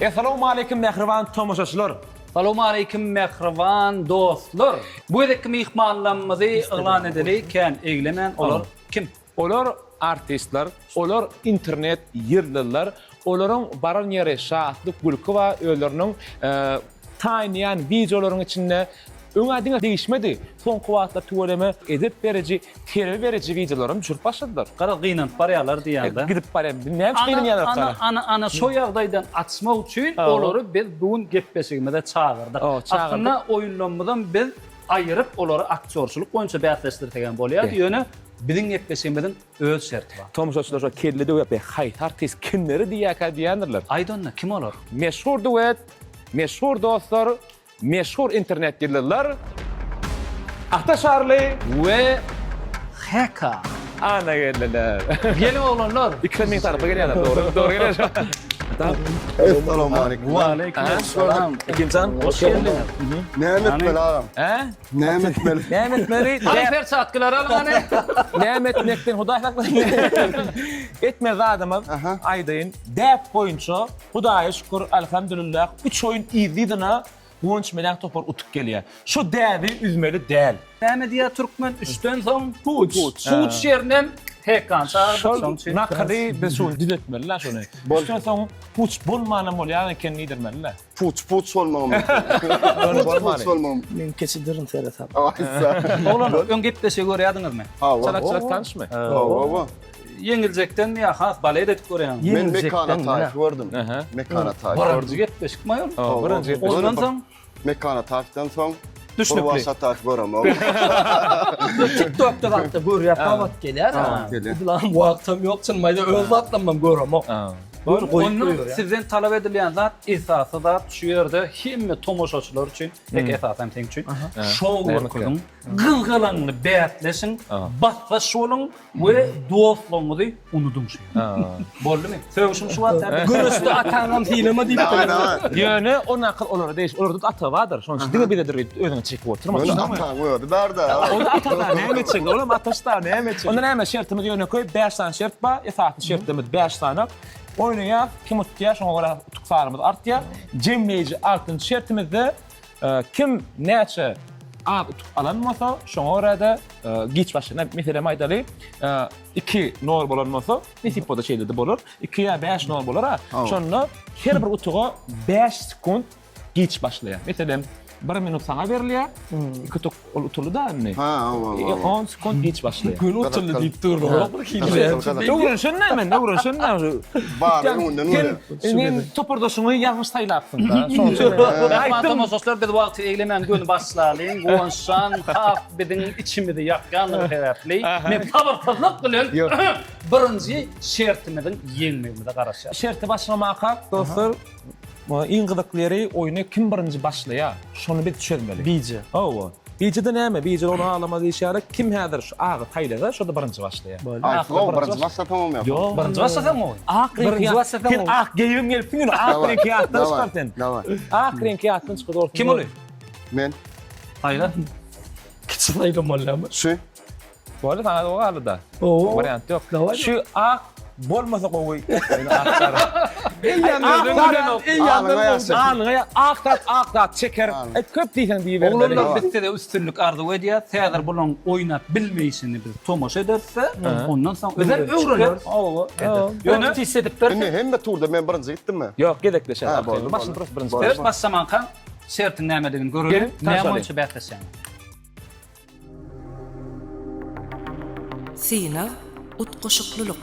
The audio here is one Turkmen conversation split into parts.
Essalawmaleýkim mähriban tomaşaçylar! Salowmaleýkim mähriban dostlar! Bu gezekki myhmanlarymyzy yglan edeli, kän eglemän olar kim? Olar artistler, olar internet ýyldyzlar, olaryň baran ýeri şatlyk, gülki bar, özleriniň taýynlaýan wideolaryň içinde öň-ä diňe degişmedi, soňky wagtlar tüweleme edep beriji, terbiýe beriji wideolaram düşürip başladylar. Garaz gynanyp barýarlar diýýäňdä. Gidip barýan, näme üçin gynanýarlar Ana, ana, ana şo ýagdaýdan açmak üçin olary biz bu gün gepleşigimize çagyrdyk. Aslynda oýunlarymyzam biz aýyryp olary aktýorçylyk boýunça bäsleşdirsegem bolýardy, ýöne biziň gepleşigimiziň öz şerti bar. Tomaşaçylar şo kelle döwýär, be haýsy artist kimleri diýýärkä diýýändirler. Aýt onda, kim olar? Meşhur duet, meşhur dostlar, meşhur internet ýyldyzlar Ata Şarly we Heka. Ana geldiler. Geliň oglanlar. Ikisi meň tarapa gelýärler, dogry. Dogry gelýär. Essalamu aleýkum. Waleýkim essalam. Ekinjan, hoş geldiňiz. Näme etmeli agam? Hä? Näme etmeli? Näme etmeli? Alyň perçatkalary alyň hany. Näme etmekden Hudaý saklasyn. Etmeli zadymyz aýdaýyn. Däp boýunça Hudaýa şükür, alhamdulillah, üç oýun yzly-yzyna Guwanç Meleň topar utup gelýär. Şu däbi üzmeli däl. Näme diýýär türkmen üçden soň puç. Puç ýerinem Hekany çagyrdyk şoň üçin. Şol nakyly biz şu gün düzetmeli-le şony. Üçden soň puç bolmanam bolýar eken diýdirmeli-le. Puç puç bolmagam mümkin. Puç puç bolmagam. Men keçidirin seresap. Oglanlar öň gepleşigi görýärdiňizmi? Hawa. Çalak-çalak tanyşmy? Hawa. Ýeňiljekdenmi ýa has balet edip görýäňmi? Men Mekan Ataýewi gördüm. Mekan Ataýewi gördüm. Birinji gepleşikmi ol? Hawa, birinji gepleşik. Ondan soň? Mekan Ataýewden soň Düşnükli. Gurbaş Ataýewi göremok. TikTokda wagtda görýär, gabat gelýär. Dilam wagtam ýok, çynymy aýdýan, öz zatlarymam göremok. Göni goýup Onda goýberýär. sizden talap edilýän zat, esasy zat şu ýerde hemme tomaşaçylar üçin, pek esasy hem seň üçin, şou görkeziň, gyzgalaňly bäsleşiň, basdaş boluň, We dostlugyňyzy unudyň şu ýerde. Boldumy? Sögüşiň şu wagt hä? Göreşde ataňam sylama diýipdir. Ýöne o nakyl olara degişli. Olarda ata bardyr. Şonuň üçin diňe bize dürüp özüňi çekip oturma. Ýöne ataň özi bar-da. Ol ata-da näme etjek? Olam ataş-da näme etjek? Onda näme şertimiz ýönekeý 5 sany şert bar. Esasy şertimiz 5 sany. Oýnaýas, kim utýar şoňa görä utuk sanymyz artýar. Jemleýji altynjy şertimizde kim näçe az utuk alan bolsa, şoňa görä-de Giç başlanda, meselem aýdaly, 2 nol bolan bolsa, nesip bolsa şeýle-de bolar. 2 ýa 5 nol bolar-a. Şonda her bir utuga 5 sekunt giç başlaýar. Meselem, 1 minut saňa berilýär. 2 utuk ol utuldy-da indi. Ha, hawa, hawa. 10 sekunt giç başlaýar. Göni utuldy diýip dur. Bir hili. Öwrenşen näme, öwrenşen näme? Bar, öňünden görýär. Sen men topardaşyňy ýalňyş saýlapsyň-da. Şonuň üçin. Mähriban tomaşaçylar, biz wagty eglemän göni başlalyň. Guwançjan has biziň içimizi ýakýanlygy sebäpli, men sabyrsyzlyk bilen birinji şertimiziň ýeňmegimize garaşýarys. Şerti başlamakak dostlar, iň gyzykly ýeri oýny kim birinji başlaýar, şony biz çözmeli. Bije. Hawa. Bijede näme? Bijede ony aglamaz diýişi ýaly, kim häzir şu agy saýlasa, şo-da birinji başlaýar. Aý, gowy, birinji başlasaňam ýok. Ýok. Birinji başlasaň gowy. Ak reňki Birinji başlasaň Sen gowy. ak geýibem gelipsiň ýöne ak reňki ýatdan çykar sen. Daway. Ak reňki ýatdan çykar dostum. Kim uly? Men. Saýla. Kiçi saýlamalymy? Şu. Boldy saňa o galdy-da. Oo. Wariant ýok. Daway. Şu ak bolmasa gowy. Ýöne ak zat. Eýýämden Alnyňa ýagşy. Alnyňa ak zat ak zat çeker. Et köp diýseň diýibermeli. Oglanlar biz size üstünlik arzuw edýäs. Häzir bulaň oýnap bilmeýşini biz tomaşa ederis-de, ondan soň Bizem öwreneris. Hawa. Ýöne Tist edip berse. Indi hemme turda men birinji gitdimmi? Ýok, gezekleşer. Ha, boldy, Başyny boldy. prosto birinji. Boldy. Biz başlamanka şertiň nämedigini göreliň. Gelin, Näme tanşalyň. boýunça bäsleşýäňiz? Synag, utgaşyklylyk.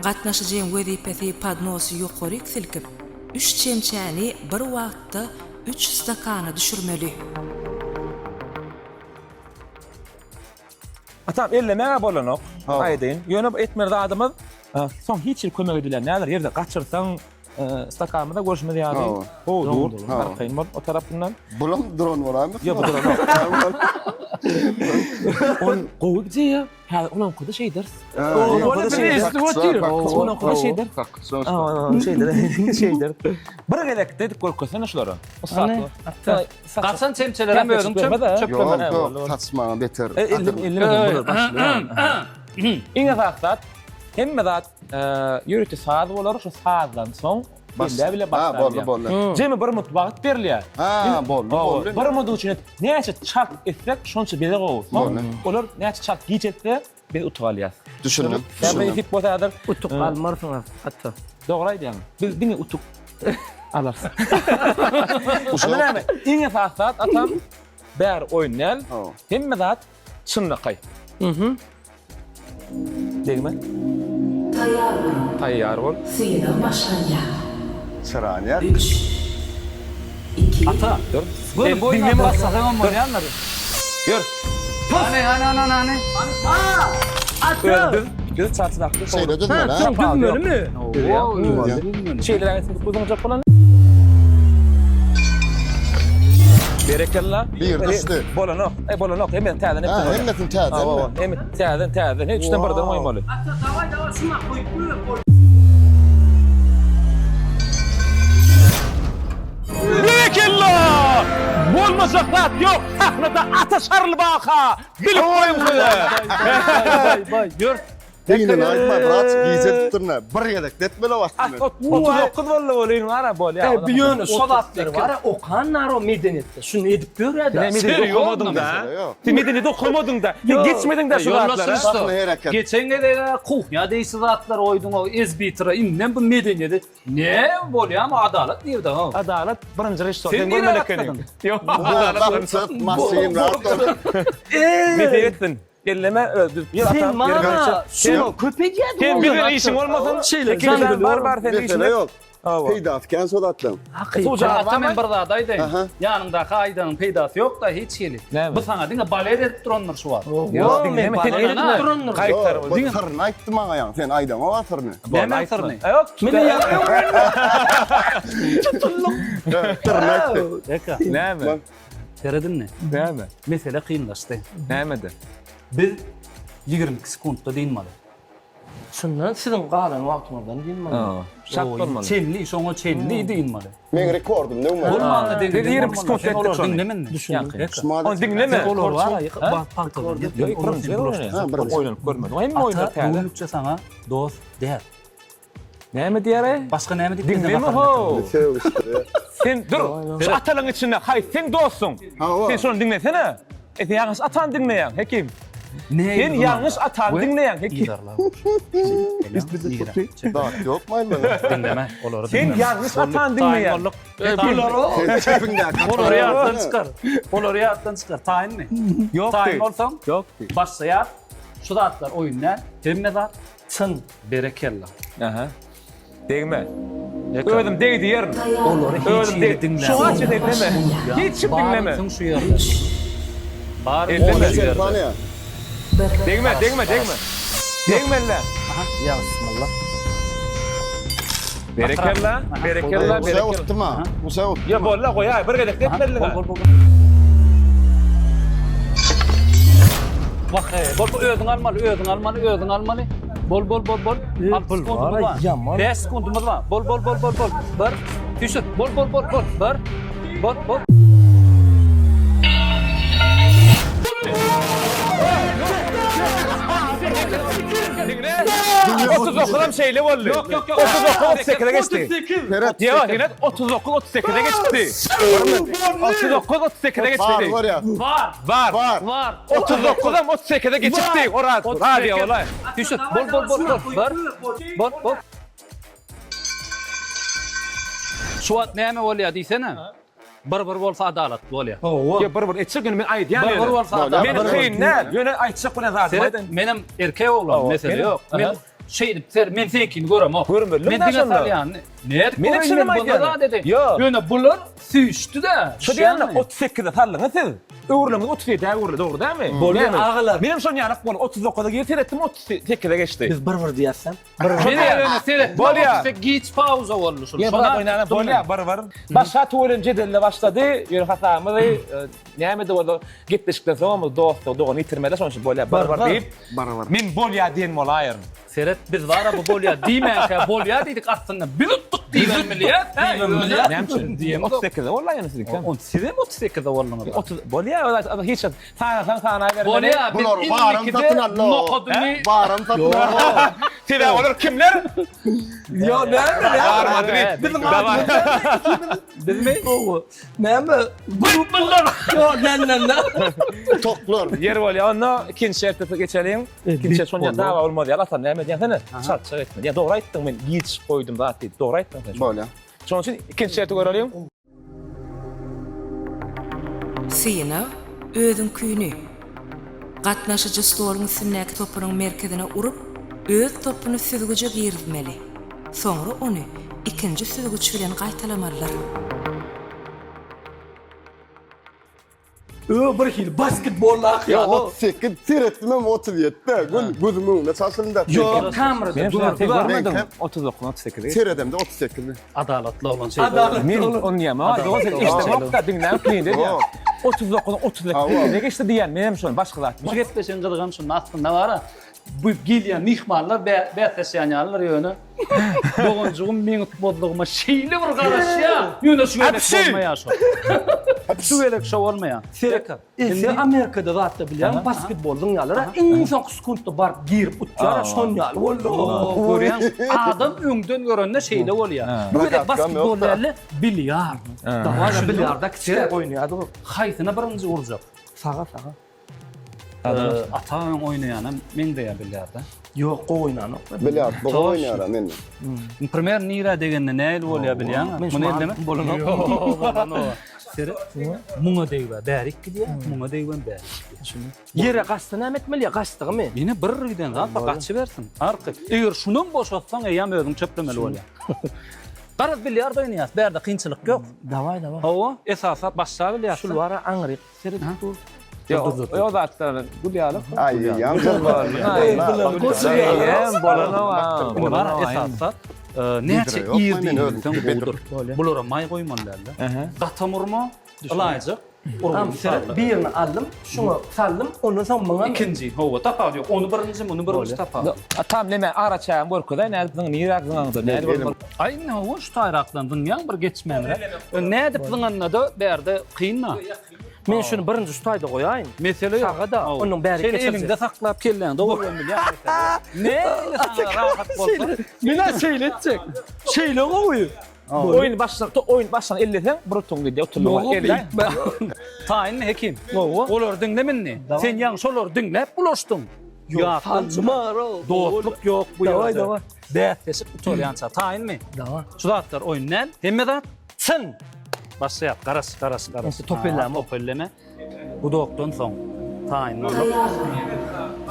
Gatnaşyjyň wezipesi podnosy ýokaryk silkip, üç çemçäni bir wagtda üç stakana düşürmeli. Atam ellemäge bolanok. Aýdaýyn. Ýöne bu etmeli zadymyz soň hiç hili kömek edilen däldir. Ýerde gaçyrsaň stakanymyzda görşümiz ýaly gowy dur. Arkaýyn bol o tarapyndan. Bulam duran bolaýmy? Ýok, bu duranok. Ol gowy gidýär. Häzir onuňkyda şeýderis. Onuňkyda şeýderis. Şeýderis. Şeýderis. Bir gezek dedik görkezsene şulara. Ussatlyk. Gaçan çemçelerem özüň çöpleme. Ýok, ýok, saçmaga beter. Iň esasy zat, hemme zat ýörite saz bolar, şu sazdan soň. Kelle bile Ha, başlar. boldy, boldy. Jemi bir minut wagt berilýär. Ha, boldy, boldy. Bir minutyň içinde näçe çalt etsek, şonça bize gowy. Boldy. Olar näçe çalt giç etse, biz utuk alýas. Düşündim. Näme Düşündim. nesip bolsa häzir Utuk almarsyňyz ata. Dogry aýdýaň. Biz diňe utuk alarys. Onda näme? Iň esasy zat atam bäri oýun däl. Hemme zat çynlakaý. Mhm. Degme. Taýýar boluň. Taýýar bol. Synag başlanýar. Çyrany ýak. Üç, iki. Ata. Dur. Göni boýuna Diňleme. bassaňam bolýandyr. Ýör. Hany, hany, hany, hany. Ata. Biz biz çarçydakly. Şeýle düzmeli, ha? Sen düzmelimi? Şeýle uzunjak bolan. Berekella. Bir düşdi. Bolanok. E bolanok. Hemen täzeden Ha, etmeli. hemmesini täzeden Hawa, mi? hemen täzeden täzeden. He üçden birden goýmaly. Ata daway daway şuna goýup goýup. Berekella! Bolmajak zat ýok. Sahnada Ata Şarly baka. Bilip goýuň size. Baý, baý, ýör. Dinini aýtma, brat, gije tutdurna. Bir gezek depmeli wagtyny. 39 boldy bolýan ara bolýar. E, bir ýöne şo zatlar bar, okan naro medeniýetde. Şuny edip görýär-de. Ne medeniýet okamadyň da. Sen medeniýet okamadyň da. Sen geçmediň de şu zatlara. Sahna hereket. Geçen gezek kuhnya degişli zatlar oýduň o ezbitra indem bu medeniýeti ne bolýamy adalat nirde ha? Adalat birinji režissor. Sen Sen nirä görmeli ekeniň. atladyň? Ýok. Adalat Adalat maşyn rahat ol. Medeniýetsin. Elleme öz düz. Ýer Sen atam, ýer maňa görçe. şunu köp edýärdiň. Sen bilen işiň bolmasyn. Şeýle, Ekiden jan bar bar senin işiň. Mesele ýok. Hawa. Peýdasy kän şo zatlaryň. Suwja Ata men bir zat aýdaýyn. Aha. Ýanyňdaky aýdanyň peýdasy ýok-da hiç hili. Näme? Bu saňa diňe balet edip durandyr şu wagt. Ýok, men diňleme, balet sen edip edip durandyr. Gaýtar Ýok, bu syryny aýtdy maňa ýaňy. Sen aýdaňok a syryny. Näme syryny? Ýok, Men ýaňy Tutuldum. Syryny aýtdy. Eka, Näme? seredinmi? Näme? Mesele kynlaşdy. Nämede? Biz 22 sekuntda dynmaly. Şundan siziň galan wagtyňyzdan dynmaly. Şart bolmaly. Çenli, şoňa çenli dynmaly. Meň rekordym ne bolmaly? Bolmanda Biz diňle. 22 sekund Sen etdik olary şony. diňlemenmi? Şumal Ony diňleme. Olar bar, pagtalar. Ýok, birinji Ha, birinji. Oýlanyp görmedim. Hemme oýunlar Ata täze. göwnükçe saňa dost däl. Näme diýer? Başga näme diýip Diňleme ho. Sögüşdiriýär. Sen dur. Şu atalaň içinde haýsy seň dostuň? Hawa. Sen şony diňlesene. E sen ýalňyş atany diňleýäň, hekim. Sen ýalňyş atany diňleýäň, hekim. Zat ýok maýlana. Diňleme, olary Sen ýalňyş atany diňleýäň. Sen çepiňdäki Olary atany ýatdan çykar. Olary ýatdan çykar. Taýynmy? Ýok. Taýyn bolsaň, Ýok. başlaýar. Şu zatlar oýun däl, hemme zat Çyn. Berekella. Aha. Degme. Özüm degdi ýerin. Olary hiç Özüm hili deg. diňläme. Şoňa çen elleme. Hiç kim diňleme. Barsyň şu ýerde. Bar Elleme. şu ýerde. Tanýa. Degme, degme, degme. Degme elle. Ýa bismillah. Berekella, berekella, Bu berekella. utdum ha. Bu sen utdum. Ýa bolla goýaý, bir gezek depmeliň. Bol bol bol. Wah, hey, bol bol özüň almaly, özüň almaly, özüň almaly. Bol bol bol bol. 6 bol sekundumyz bar, bar. ýaman. 5 sekundumyz bar. Bol bol bol bol bol. Bir. Düşür. Bol bol bol bol. Bir. Bol bol. Diňle. 39 hem şeýle boldy. Ýok, ýok, ýok. 39 38-e geçdi. Seret. Ýok, ýene 39 38-e geçdi. 39 38-e geçdi. Bar görýär. Bar. Bar. Bar. Bar. 39 hem 38-e geçipdi. Oraz, radio olay. Düşür. Bol bol bol bol. Bir. Bol bol. Şu wagt näme bolýar diýsene? Bir bir bolsa adalatly bolýar. Hawa. Ýa bir bir etjek ýöne men aýdýan Bir bir ýöne. bolsa adalatly. Men kyn däl, ýöne aýtjak bilen zadym Seret, aýdan. menem erkek oglan, mesele Menem- ýok. Men şeýdip ser, men seninkini göremok. Görmelidim Men da diňe şonda. salýan. Nädip Menem göreýin şuny men bunda aýdýan. zat edeýin. Ýok. Ýöne bular süýşdi-de. Şu diýende 38-e saldyňyz siz. Öwrüleňiz 37-ä öwrüldi, dogry dälmi? Bolýar, Näme? agalar. Menem şony ýanak boldy. 39-a girip seretdim, 38-e geçdi. Biz bir bir diýýäs. Men ýöne seret. Bolýar. Giç pauza boldy şul. Ýa Şona bir oýnana bolýar, bir bir. Başga tüweleme jedelde başlady. Ýöne hasabymyzy e, näme-de bolsa gepleşikden soň hem dostlugy, dogany ýitirmeli, şonuň üçin bolýar, bir bir diýip. Bir bir. Men bolýar diýen bolaýaryn. Seret biz bara bu bolýar diýmänkä bolýar diýdik aslynda biz utduk diýibem bilýär. Diýibem bilýär. Näme üçin? Diýemok. 38-de bolýar ýöne siziňki. On sizem 38-de bolduňyz. 30 bolýar, hiç sanasaň sanaýbermeli. Bolýar biz Bular baram indikide satyn aldy. nokadyny Baram satyn aldy. Sebäbi olar kimler? Ýo, näme? Real Madrid. Biziň adymyz Bizmi? Gowy. Näme? Gruplar. Ýo, näme, näme? Toklar. Ýer bolýar. Onda ikinji şerte geçeliň. Ikinji şert şonda dawa bolmaz ýaly. Atan näme diýýän sene? Çaltjak etme. Ýa dogry aýtdyň men giç goýdum zat diýip. Dogry aýtdyň sen. Bolýar. Şonuň üçin ikinji şerti göreliň. Synag özüňkini. Gatnaşyjy stoluň üstündäki topunyň merkezine urup, öz topuny süzgüje girizmeli. Soňra ony ikinji süzgüç bilen gaýtalamalydyr. Ö bir hili basketboldaky Ýa ýaly. 38 seretdim hem 37 de. Gün gözüm öňünde çalşyrynda. Ýok, kamerada Men şuna sen görmedim. görmediň. 39 38. Seredemde 38. Adalatly oglan şeýle. Adalatly Men oglan. onu diýýän. Ha, dogry sen işte nokta diňläp men diýýän. 39 38-e geçdi diýýän. Men hem şony başga zat. Bu gepleşigiň gyzygam şunda aslynda bar-a. Bu gelýän myhmanlar bäsleşýän ýalylar ýöne. Doganjygym meň utmazlygyma şeýle bir garaşýar. Ýöne şu gezek bolmaýar şo. Şu gezek şo bolmaýar. Sereka. Indi Amerikada zatda bilýän basketbol zyňýarlar. Iň soňky sekuntda baryp girip utýar, şon ýaly boldy. Görýäň, adam öňden görende şeýle bolýar. Bu gezek basketbol däl-de, bilýard. Dawaý bilýarda kiçiräk oýnaýardy. Haýsyna birinji urjak? Saga, saga. Ata öň oýnaýana meňzeýär bilýarda. Ýok, gowy oýnanok. Bilýard gowy oýnaýar men. Primer nirä degende nähili bolýar bilýäňmi? Muny elleme. Bolanok. Ýok, bolanok. Seret, muňa degibä bärik gidýär, muňa degibem bärik gidýär. Ýere gaçsa näme etmeli ýa gaçdygymy? Ýene bir giden zat bar, gaçybersin. Arky. Eger şunam boşatsaň, eýýäm özüň çöplemeli bolýar. Garaz bilýard oýnaýas, bärde kynçylyk ýok. Dawaý, dawaý. Hawa, esasy başla bilýärsiň. Şul bara aňryk Seredip dur. Ýok, o zatlar gül ýaly. Aý, ýaňy Eýýäm bolanok. Indi bar esasda näçe ir diýilseň gowudyr. Bulara maý goýmaly dälde. Gatam urma, ylaýjyk urma. Seret, birini aldym, şuňa saldym, ondan soň muňa. Ikinji, hawa, tapawut ýok. Ony birinji, muny birinji tapawut. Atam neme araçägini görkezäý, nädip zyň, niräk zyňaňda, nädip bolmaly? Aý, indi hawa, şu taýrakdan zyňýaň bir geçmänräk. Nädip zyňanda-da bärde kyn-da. Men şuny birinji şu taýda goýaýyn. Mesele ýok. Saga-da, onuň bäri Sen geçirjek. eliňde saklap kelläňde goýan bilýän mesele. Nähili saňa rahat bolsa. Men-ä şeýle etjek. Şeýle gowy. Oýun başlan, oýun başlan elleseň bir utuň gidýär, uturma. Elle. Taýynmy Hekim? Gowy. Olary diňleme indi. Sen ýaňy şolary diňläp bulaşdyň. Ýok, sanjyma. Dostluk ýok bu Daway, ýerde. daway. Bäsleşik gutarýança taýynmy? Daway. Şu zatlar oýun däl. Hemme zat Çyn. Başlaýak. Garaş, garaş, garaş. Ensi top elleme. Top elleme. Gudokdan soň taýyn bolup.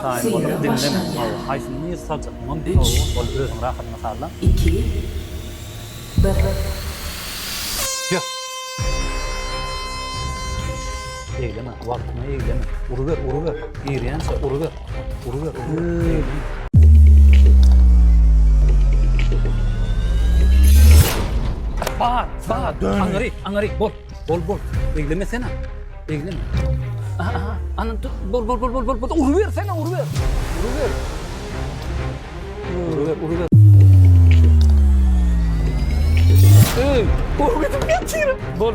Taýyn bolup diňleme. Haýsyny nirä saljak? Muňam ol özüň rahatyňa salla. 2 1 Ýör. Egleme, wagtyňy egleme. Uruber, uruber. Girýänçä uruber. Uruber, uruber. Bar, bar. Aňryk, aňryk, bol. Bol, bol. Eglemesene. Egleme. Aha, aha. Ana, bol, bol, bol, bol, bol, bol. Urubersene, uruber. Uruber. Uruber, uruber. Ey, Gorkutup ýatyryn. Bol.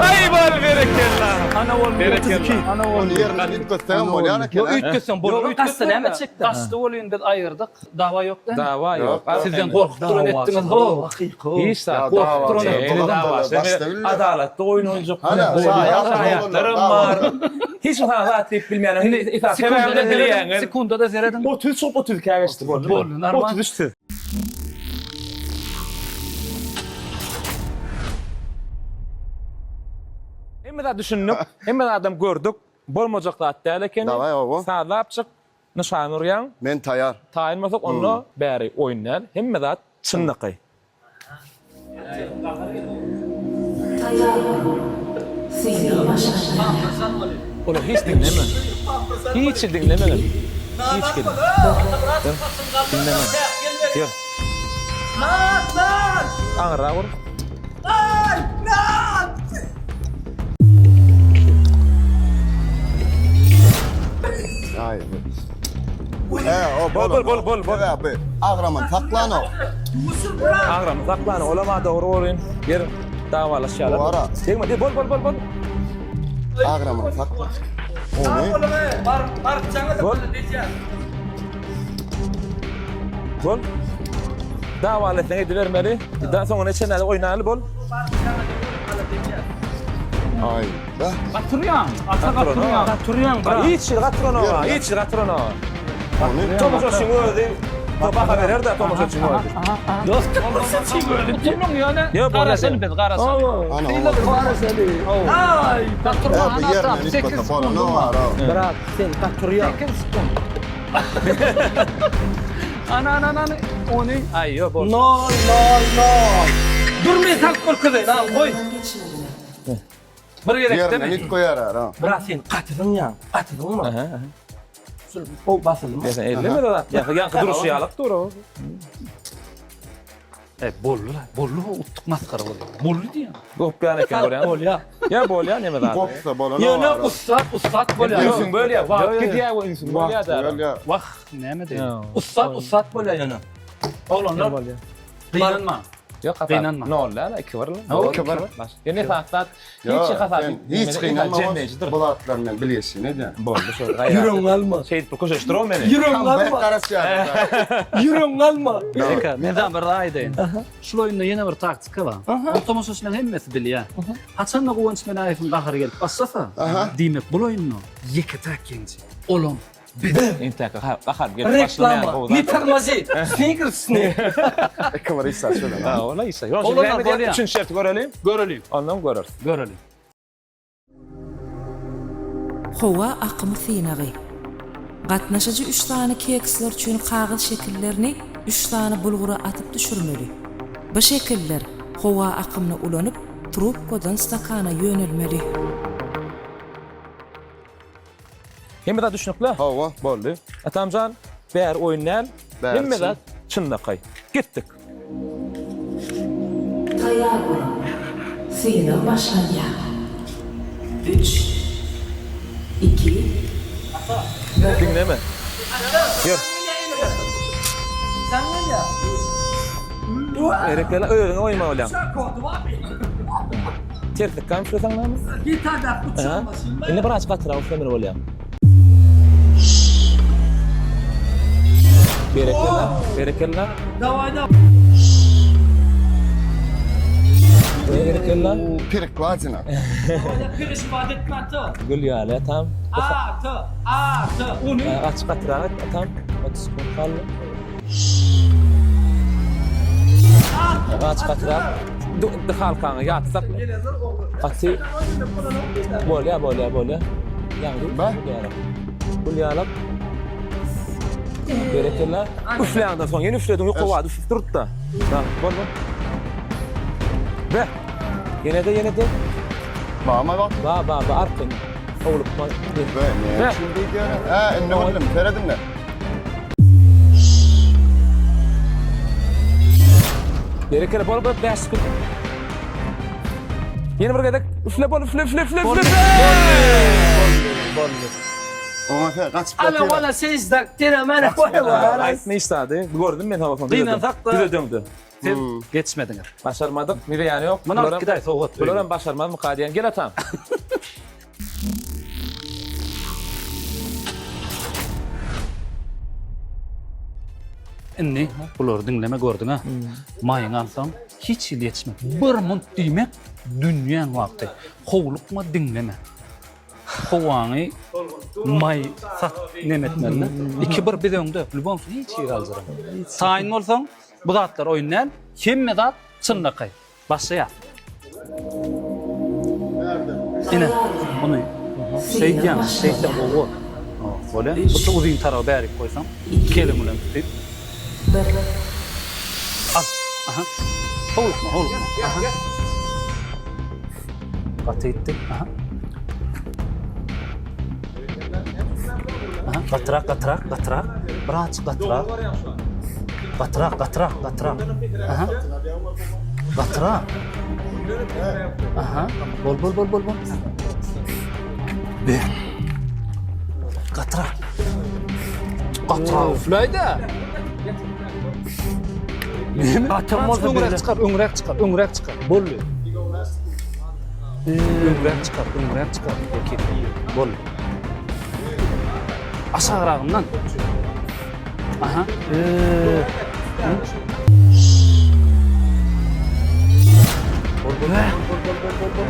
Aý bol berekella. Ana bol berekella. Ana bol. Ony ýerine üýtgetseň bolýar eken. Ýok, üýtgetseň bolýar. Gaçsa näme etjekdi? Gaçdy bolýan biz aýyrdyk. Dawa ýok dämi? Dawa ýok. Sizden gorkup duran etdiňiz ho. Hakyky. Hiç zat. Gorkup duran etdiňiz. Adalatly oýun oýnajak. Şaýatlaram bar. Hiç bir zat diýip bilmeýän. Esasy sebäbini bilýäňiz. Sekundada serediň. 33 çykyp 32-ä geçdi boldy. Boldy, normal. 33 siz. Hemme zat düşündik, hemme zadam gördük. Bolmajak zat däl ekeni. Daway oba. Sazlap çyk, nyşan urýaň. Men taýar. Taýyn bolsak onda bäri oýun däl, hemme zat çynlakaý. Taýýar boluň. Synag başlanýar. Olar hiç diňleme. Hiç diňlemegin. Hiç kim. Diňleme. Ýör. Aňyrrak ur. Aý. He, o bol. Bol, bol, bol, bol. Sebäbi agramyny saklanok. Agramyny saklanok. Olam-a dogry bolýn. Ýer dawalaşýarlar. Wara. Degme, bol, bol, bol, bol. Agramyny sakla. Ony. Bol. Bol. Dawaly etseň edibermeli. Da soňuna çenli oýnaly bol. Aý. Da. Gaturýaň. Ata gaturýaň. Gaturýaň bra. Hiç ýeri gatyranok. Hiç ýeri gatyranok. Ony. Tomaşaçyň özi baha berer de tomaşaçyň özi. Dost. Oturyň ýöne. Ýok, bolýar. Garaşaly biz garaşaly. Ana. Ay. Gaturma Bu ana ýerine 8 nitbata sekund. bolany bar. Brat sen gaturýaň. 8 sekund. Ana ana ana ony aý ýok bolsun. Nol nol nol. Dur men salyp görkezeýin al goý. Bir gezekde Ýerine mi? nit goýar ha. Brat sen gatydyň ýa. Gatydyňmy? Aha, aha. Şul o basylmy? Sen elleme de zat. Ýa ýaňky duruşy ýalak dur o. E boldy la, boldy utduk masgara boldy. Boldy diýýän. Gopýan eken görýän. Bolýa. Ýa bolýa näme zat. Gopsa bolany Ýöne bar. ussat ussat bolýa. Ünsüň bölýär. Wagt gidýär we ünsüň bölýär da. Bolýar. Wah, näme diýýän. Ussat ussat bolýa ýöne. Oglanlar gynanma. Ýok, hasap. Gynanma. Nol däl, 2 bir. 2 bir. Ýöne esasda hiç hasap. Hiç gynanma. Jemleýjidir. Bu zatlar men bilýäsin edýän. Boldy şol. Ýüregiňi alma. Şeýdip köşeşdir o meni. Ýüregiňi alma. Garaşýar. Ýüregiňi alma. Eka, men sana bir zat aýdaýyn. Şul oýunda ýene bir taktika bar. Ol tomaşaçylaryň hemmesi bilýär. Haçanda Guwanç Meläýewiň gahary gelip başlasa, diýmek bul oýunda ýeke-täk ýeňiji olam biz. Entäk gaharym gelip başlamaýan Reklama. gowy zat. Ne tormozi. Snickersni. 2 bir işler şöyle. Ha, ola işe. Olanlar bolýar. Üçünji şerti göreliň. Göreliň. Ondan göreris. Göreliň. Howa akymy synagy. Gatnaşyjy üç sany keksler üçin kagyz şekillerini üç sany bulgura atyp düşürmeli. Bu şekiller howa akymyny ulanyp, trubkadan stakana ýönelmeli. Hemme zat düşnükli? Hawa. Boldy. Atamjan, bäri oýun däl. Bäri Hemme çyn. zat çynlakaý. Gitdik. Taýýar boluň. Synag başlanýar. Üç, iki, bir. Diňleme. Ýör. Sen gelýär. Berekella özüňe oýma bolýaň. Terslik gam üfleseň näme? Gitarda uçurmasyn. Indi biraz gatyrak üflemeli bolýar. Berekella, berekella. Daway da. Berekella. Perekladina. Perişmat etme ata. Gül ýaly atam. Ata, ata. Ony aç gatyrak et atam. 30 sekund galdy. Aç gatyrak. Dyhalkaňy ýat sakla. Gaty bolýa, bolýa, bolýa. Ýaňy gül ýalak. Gül ýalak. Berekella. Üfläňden soň ýene üflediň, ýok howada üflüp durdy-da. Ha, bol, bol. Be. Ýene-de, ýene-de. Bama bak. Ba, ba, ba, arkaýyn. Howlukma. Be, ne üçin diýýär? Ha, indi bildim, seredin-de. Berekella, bol, bol, 5 sekund. Ýene bir gezek üfle, bol, üfle, üfle, üfle, üfle. Boldy. Oňa sen gaçyp Ala ýatyr. wala sejda denemene goýma. Aýtma hiç zady. Gördüm men hawa soň. Gynansak-da- Düze döndü. Siz geçmediňiz. Başarmadyk. Nire ýany ýok. Muny alyp gidäý sowgat. Bular hem başarmazmyka diýen. Gel atam. Indi bulary diňleme gördüň-ä. Maýyňy alsaň hiç hili ýetişmez. Bir munt diýmek dünýäň wagty. Howlukma diňleme. Howaňy maý sat neme etmeli. 2-1 biz öňde. Lübom hiç ýere aljyrama. Taýyn bolsaň bu zatlar oýun däl. Hemme zat çynlakaý. Başlaýar. Ine, muny şeýdýäň, şeýtseň gowy. Bolýar. Bu uzyn taraby bärik goýsaň, iki eliň bilen tutup. Bir. Al. Aha. Howlukma, howlukma. Aha. Gaty gitdi. Aha. Aha, gatyrak, gatyrak, gatyrak. Birazjyk gatyrak. Gatyrak, gatyrak, gatyrak. Aha. Gatyrak. Aha. Bol, bol, bol, bol, bol. Be. Gatyrak. Gatyrak üfläý-de. Gatyr bolsa Öňräk çykar, öňräk çykar, öňräk çykar. Boldy. Öňräk çykar, öňräk çykar. Eki. Bol. Aşagragyndan. Aha. Bol bol bol bol bol bol bol.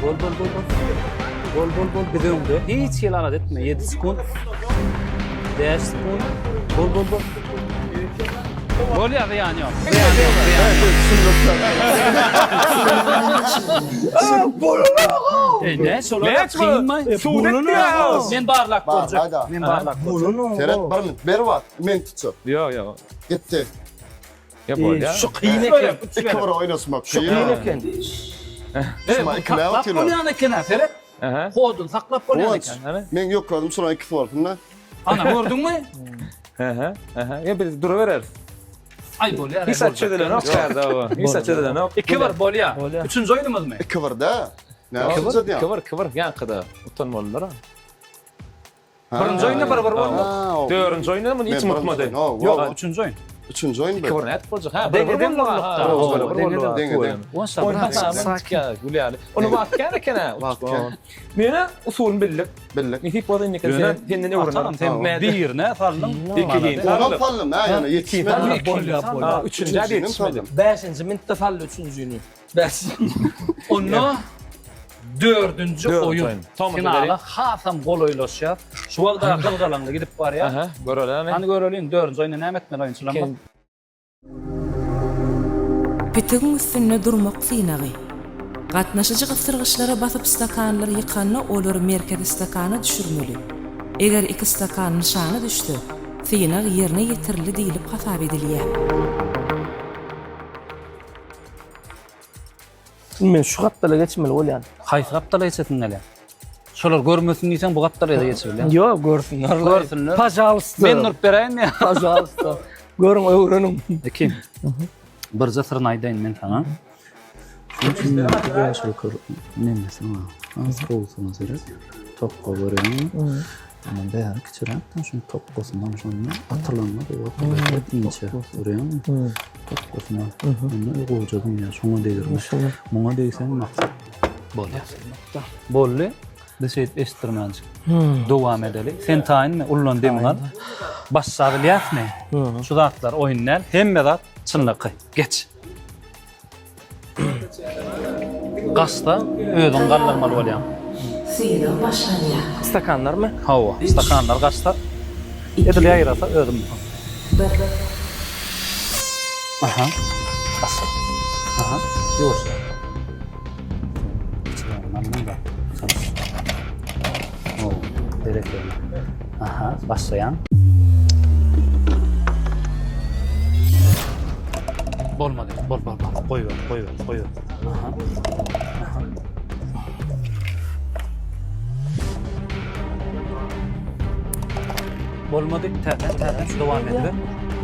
Bol bol bol bol. Bol bol bol biz öňde. Hiç hili alada etme. 7 sekund. 5 sekund. Bol bol bol. Bolýar zyýany ýok. Zyýany ýok, zyýany ýok. Ey, ne şolar Näçe bu? kynmy? Suwun etdi. Men barlap Bar, görjek. hayda. Men barlap görjek. Seret bir minut ber wagt. Men tutjak. Ýok, ýok. Gitdi. Ýa bolýar. Şu kyn eken. Iki bir oýnaşmak. Şu kyn eken. Şuma ikiläp Saklap otyrlar. bolýan eken ha, seret. Aha. Hodun saklap bolýan Guwanç. eken. Men ýokladym şuna ikisi bolsun da. Ana gördüňmi? Aha, aha. Ýa biz durubereris. Ay bolýar. Hiç zat çözülenok bärde o. Hiç zat çözülenok. 2-1 bolýar. Bolýar. Üçünji oýnumyzmy? Iki bir da. Ne yapacağız ya? 2-1, 2-1 ýaňkyda utanmalylar. Birinji oýunda bir bir boldy. Dördünji oýunda muny hiç unutmady. Ýok, üçünji oýun. Üçünji oýun 2-1 nädip boljak? Ha, Deňe bir deň boldy. bolduk-da. Ha, Owa, bir deňe boldy. deň. Deňe deň. Onsa Oýun biraz hatamyz sakin. ýa, gül ýaly. Ony wagt kän eken ha. Wagt kän. Meni usulyny bildik. Bildik. Nesip bolsa indiki Ýöne sen senden Atalım öwrenerin. sen birine saldyň. Iki hin. Onam sallym ha ýöne ýetişmedi. Bolýar, bolýar. Üçünji ýetişmedi. Bäşinji minutda saldy üçünjini. Bäş. Onda dördünji Dördünji oýun. oýun. Tomaşa Finala edeliň. hasam golaýlaşýar. Şu wagt daha gyzgalaňly gidip barýar. Aha, göreli. Hany göreliň dördünji oýunda näme etmeli oýunçylarymyz? Pitigiň üstünde durmak synagy. Gatnaşyjy gysdyrgyçlara basyp stakanlary ýykanda olary merkezi stakana düşürmeli. Eger iki stakan nyşana düşse, synag ýerine ýetirildi diýlip hasap edilýär. Şimdi men şu gapdala geçmeli bolýan. Haýsy gapdala geçesiň gelýär? Şolar görmesin diýseň bu gapdala geçibilýär. Ýok, görsünler. Görsünler. Pažalsta. Men durup beräýinmi? Pažalsta. Görüň, öwreniň. Iki. Birje syryny aýdaýyn men saňa. Şunuň üçin bäş ökür nemesi bar. Az gowusyna seret. Tokga görýäňmi? Ondan bäri kiçiräkden şuň tokgasyndan şonda atylanda gowy atylýar. Inçe görýäňmi? Tokgasyna. Onda gowja dünýä şoňa degirme. Muňa degseň maksat bolýar. Boldy. Biz şeýdip eşitdirmänjik. Dowam edeli. Sen taýynmy? Ullan demiň al. Başla bilýäsmi? Şu zatlar oýun däl. Hemme zat çynlakaý. Geç. Gaçsa özüň galdyrmaly bolýaň. Synag başlanýar. Stakanlarmy? Hawa, stakanlar gaçsa edil ýaýrasa özüm. Bir. Aha. Gaçsa. Aha. Ýuwaş. Berekella. Aha, başlaýan. Bolmady. Bol, bol, bol. Goýber, goýber, goýber. Aha. Aha. Bolmady. Täze, täze. Dowam ediber.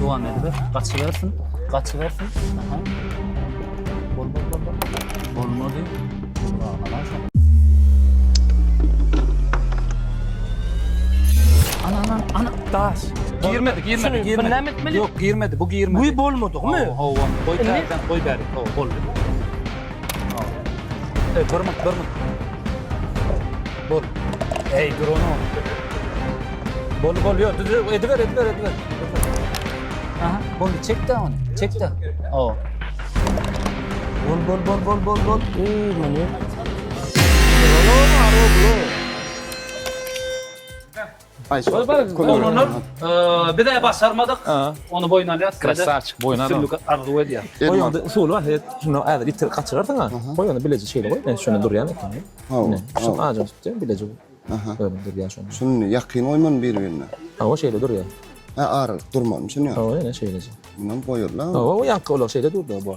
Dowam ediber. Gaçybersin. Gaçybersin. Aha. Bol, bol, bol, bol. Bolmady. Ana, ana, ana. Daş. Girmedi, girmedi, Şunu girmedi. näme etmeli? Ýok, girmedi, bu girmedi. Bu bolmadymy? Hawa, hawa. Goý täzeden, goý bäri. Hawa, boldy. Hawa. Ey, bir minut, bir minut. Bol. Ey, dur onu. Bol, bol, ýok, düz, ediber, ediber, ediber. Aha, boldy, çek de ony, çek de. Hawa. Bol, bol, bol, bol, bol, bol. Ey, muny. Oglanlar, biz-ä başarmadyk. Ony boýun alýas. Krasavçik boýun alýas. Üstünlik arzuw edýär. Goý onda usuly bar. Şunu häzir itirip gaçyrarsyň-a. Goý onda bileje şeýle goý. Men şunda durýan eken. Hawa. Şunu ajam tutýan bileje. Özüm durýan şunda. Şuny ýakyn goýmaly bir-birine. Hawa şeýle durýar. Ha aralyk durmalymy şuny? Hawa ýene şeýleje. Munam goýarlar. Hawa o ýaňky olar şeýle durdy bu.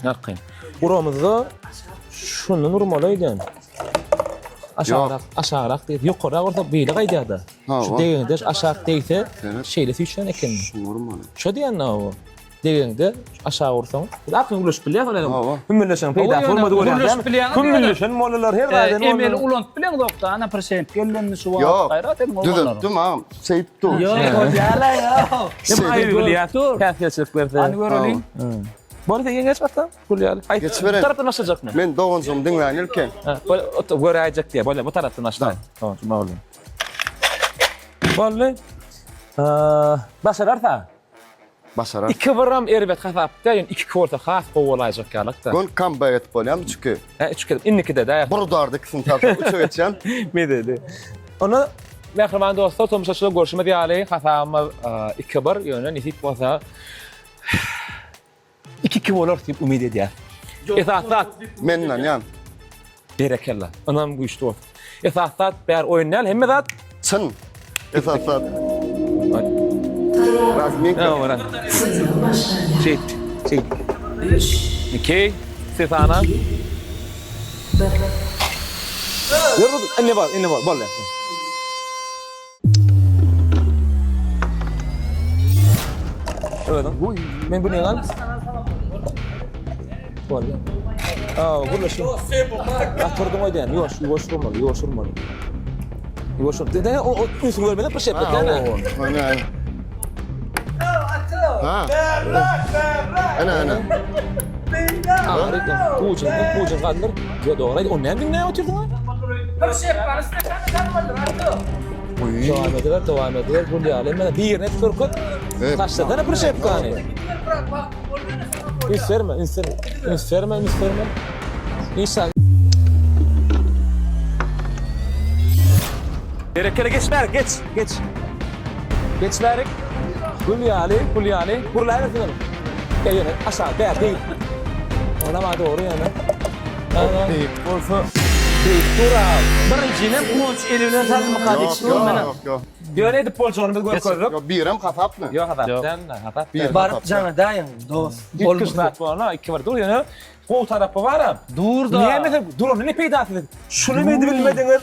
Ýakyn. Uramyzda şundan urmaly öýdýän. Aşagrak, aşagrak diýip, ýokaryrak ursa beýle gaýdýar-da. Şu degeňde aşak degse, şeýle süýşýän eken. Şuny urmaly. Şo diýen o. Degeňde aşak ursaň, biz aklyn gürleşip bilýäs ol ýa. Hümmülleşen peýdasy bolmady görýän. Gürleşip bilýäňiz. Hümmülleşen boldular her zadyny. Emeli ulanyp bileňzok-da, ana prişenip gellenmi şu wagt. Gaýrat ediň oglanlar. Düzetdim agam. Şeýdip dur. Ýok, bolýar-la, ýok. Şeýdip bilýär. Päsgelçilik berse. Hany göreliň. Boldy sen geç ata. Gül ýaly. Aý, Geçibereýin. Bu tarapdan başlajakmy? Men doganjygymy diňläýin ilki. Ha, bol, ot- göräýjek diýýär. Bolýar, bu tarapdan başlaýyn. Tamam, şunda boldy. Boldy. Aa, başararsa. Başarar. 2 biram erbet hasapda, ýöne 2-2 bolsa has gowy bolaýjak ýalyk-da. Gön comeback edip bolýarmy 3-2? Hä, 3-2. Indikide dä. Bir udarda ikisini tapyp 3-e geçýän. Medeli. Onda mähriban dostlar, tomaşaçylar görşümiz ýaly hasabymyz 2-1, ýöne nesip bolsa 2-2 bolar diýip umyt edýär. Esasy zat Men ynanýan. Berekella. Ynam güýçli bolsun. Esasy zat bär oýun däl, hemme zat çyn. Esasy zat. Razminka. Şeýt. Şeýt. 2 Sesana. 1 Ýör, indi bor, indi bor, boldy. Özüň. Men bu negan? Boldy. Aa, gurlaşyň. Gaturdyň öýdän, ýuwaş, ýuwaş urmaly, ýuwaş urmaly. Ýuwaş ur. Dede, o o ünsüňi bermeden bir şepbe däne. Ana. Ha. Ana, ana. Ucun, ucun galdyr. Yo dogry, o näme diňläp otyrdyň? Bir şepbany stekany salmalydyr, Artur. Dowam ediber, dowam ediber. Gül ýaly. Mene birini et görkez. Taşlasana bir şepkany. Üns berme, üns berme. Üns berme, üns berme. İnşallah. Berekele geç bärik, geç, geç. Geç bärik. Gül ýaly, gül ýaly. Gurlaýbersin ony. Ýa ýöne aşağı bär beýik. Onam dogry ýöne. Beýik bolsa. Beýik dur abi. Birinjinem Guwanç eli bilen saldymy ka diýip Ýok, ýok, ýok. Ýöne edip boljagyny biz görkezdik. Ýok, birem hasapmy? Ýok hasap däl, hasap däl. Baryp jaňa daýyň, dost. Bolmasa. Zat bolana, 2-1 dur ýöne gowy tarapy baram. Dur-da. Näme durany ne peýdasy? Şuny men bilmediňiz.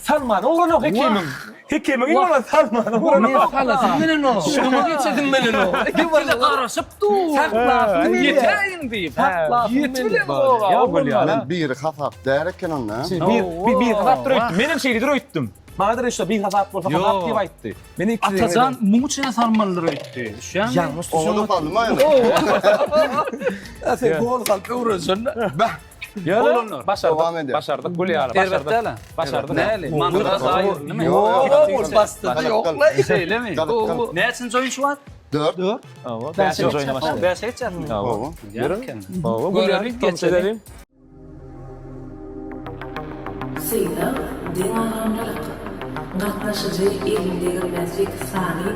Salmany oglanok hekimiň. Hekimiň iň bolan salmany oglanok. Men salasym bilenok. Şuňa geçesim bilenok. Ýa garaşyp dur. Saklasym Ýetäýin diýip. Saklasym Ýetibilenok. Ýa bolýar. Men biri hasap däl eken onda. Bir bir bir hasap dur öýtdüm. Menem şeýledir öýtdüm. Maňa da işte bir hasap bolsa hasap diýip aýtdy. Men ilki Atajan muň üçin salmalydyr öýtdi. Düşýäňmi? Ýalňyş Oňa da saldymy aýna? Sen gol salyp öwrensen. Bah. Ýöne başardyk. Dowam edýär. Başardyk gül ýaly. Erbet Başardyk. däl-ä. Başardyk. Näli? Mandyra zaýyr, nime? Ýok, Gol basdy ýok la. Şeýlemi? Galyp, galyp. Näçinji oýun şu wagt? 4. Hawa, bäşinji oýuna başladyk. Bäşe geçýärmi? Hawa. Ýörüň. Hawa, gül ýaly. Geçelim. Geçelim. Synag, deňagramlylyk. Gatnaşyjy elini degirmän sekiz sany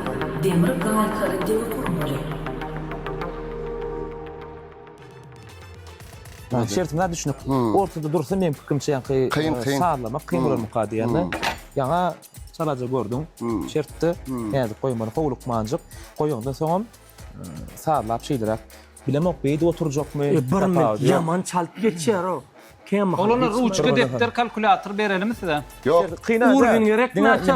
demir gaýkaly digi gurmaly. Şertine düşünip, ortada dursa meň pikirimçe ýaňky Kyn, kyn. sazlamak kyn bolarmyka diýende. Ýaňa çalaja gördüň. Şertde näzik goýmaly, howlukmanjyk. Goýandan soňam sazlap şeýleräk bilemok beýdip oturjakmy? Bir minut ýaman çalt geçýär o. Kem Oglana ruçka, depder, kalkulýator berelimi size? Ýok. Urgin gerek näçe?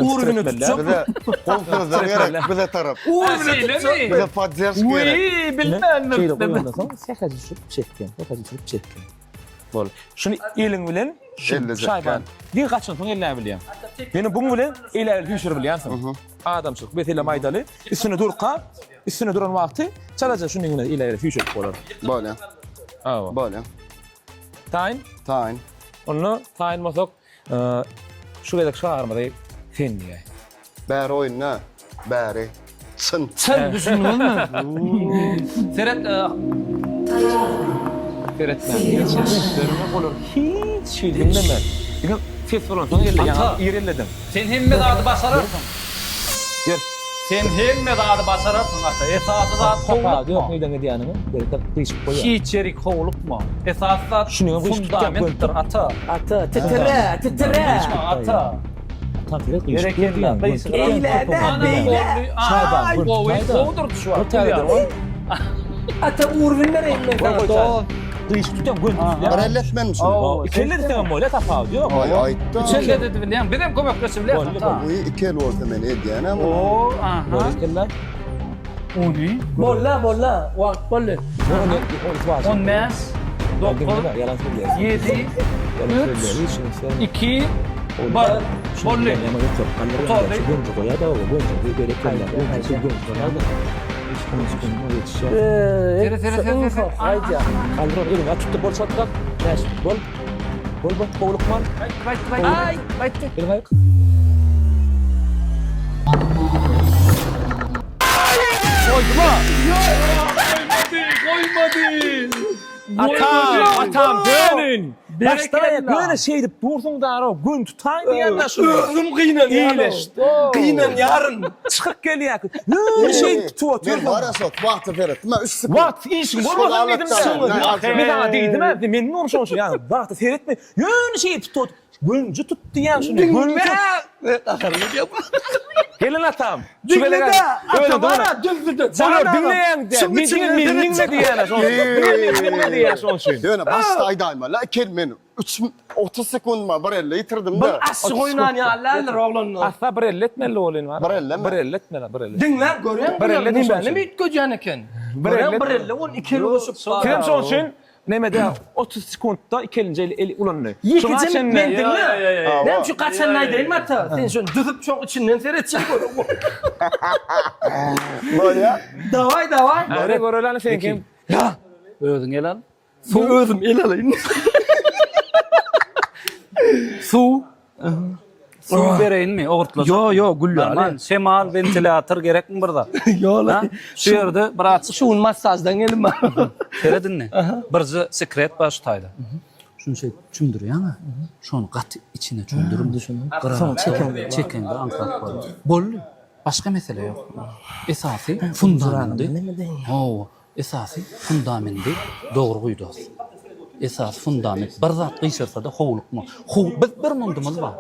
Urgini tutjak. Bize goňşumyzdan gerek, bize tarap. Şeýlemi? Bize podderşka gerek. Wiý, bilmändir. Şeýle goýandan soň sähelçe düşürip çekýän, sähelçe düşürip çekýän. Bol. Şuny eliň bilen şu Ellejek şaýban. Bir gaçansoň elläp bilýän. Ýöne buň bilen el-el hüýşürip bilýänsiň. Adamçylyk meselem aýdaly, üstüne durka, üstüne duran wagty çalaja şunuň bilen el-el hüýşürip bolar. Bolýar. Hawa. Bolýar. Taýyn? Taýyn. Onda taýyn bolsak, şu gezek şygarymyzy sen diýäý. Bäri oýunda, bäri çyn. Çyn düşündiňizmi? Seret, Seretmän. Hiç ünslerime olar hiç hili diňleme. Diňe ses bolansoň elle ýaňa ir ellediň. Sen hemme zady başararsyň. Ýör. Sen hemme zady başararsyň ata. Esasy zat Tapawudy ýok howlukma. nirden edýäniňi. Bereket gyşyp goýýar. Hiç ýerik howlukma. Esasy zat Şunyňam gyşyp tutýan fundamentdir ata. Ata titre titre. Gyşma ata. Tam seret gyşyp Berekella, goýýar. gyşyp. Eýle de beýle. Şaýban, Gowy, gowudyr şu wagt. Ata urgin bereýin men sana dost. Gyşyp tutýan göni tutýan. Bir elletmenmi şuny? Hawa. Iki elle etseňem bolýar tapawudy ýok. Aý, aýtda. Üç elle de bilýän. Bizem kömekleşip bilýäris Boldy, ata. Uý, iki el bolsa men edýänem muny. O, aha. Berekella. Ony. Bolla bolla wagt boldy. 15, 9, Ýalan söýleýär. 7, 3, 2, 1. Boldy. Gutardy. Gönji goýar da, gönji berekella. Gönji gönji goýar da. Ýetişýär. Sere sere sere sere. Aýdýar. Galdyr eliňi aç tutdur bol çatrak. Bäş bol. Bol bol howlukman. Gaýtdy gaýtdy. Aý, gaýtdy. Eliňi aýyk. Goýduma. Goýmady. Atam, atam dönün. Başdan aýak ýöne şeýdip dursuň daro, gün tutaý diýýän-dä şuny. Özüm gynanýaryn. Iýleşdi. Gynanýaryn. Çykyp gelýär. Ýöne şeýdip tutup otyrsyň. Men bar-a şo, wagta seretdim, üç sekunt. Wagt işiň bolmasa diýdim. Men saňa diýdim-ä, men nurşon şoň ýaly wagta seretme. Ýöne şeýdip tutup otyr. Gönji tut diýýän şuny. Gönji tut. Gelin atam. Diňle-de, ata bar-a düzdü-de. Olar diňleýäň-de. Men diňe men diňle diýýän-ä şoň üçin. Diňe men diňle diýýän şoň üçin. Ýöne başda aýdaýmaly, eken men 3 30 sekundyma bir elle ýitirdim-de. Bir aşyk oýnan ýaly däldir oglanlar. Asla bir elle etmeli bolyn bar. Bir ellemi? Bir elle etmeli, bir elle. Diňläp görýäň, Bir elle näme näme üýtgedýän eken. Bir elle. Bir elle on iki el goşup. Sen şoň üçin Nemede 30 sekuntda iki elinje el, el ulandy. Ýekeje men diňle. Näme üçin gaçanyny aýdaýynmy ata? Sen şony düzüp şoň içinden seretjek bol. Bolýa. Daway daway. Hadi göreli sen kim? Ya. Özüň el al. Suw özüm el alaýyn. Suw. Suw bereýinmi? Ogurtlaşyp. Ýo, ýo, gül ýaly. Normal. Şemal, wentilýator gerekmi bir zat? Ýo, Ha? Şu ýerde bir açyk Şu gün massaždan geldim. Seret indi. Birje sekret bar şu taýda. Şuny şeýdip çümdürýäň-ä. Şony gaty içine çümdürme. Soň çekeňde. Çekeňde aňsat bolýar. Boldy. Başga mesele ýok. Esasy fundamendi. Hawa. Esasy fundamendi dogry guý dos. Esasy fundament. Bir zat gyşarsa-da howlukma. How biz bir mundumyz bar.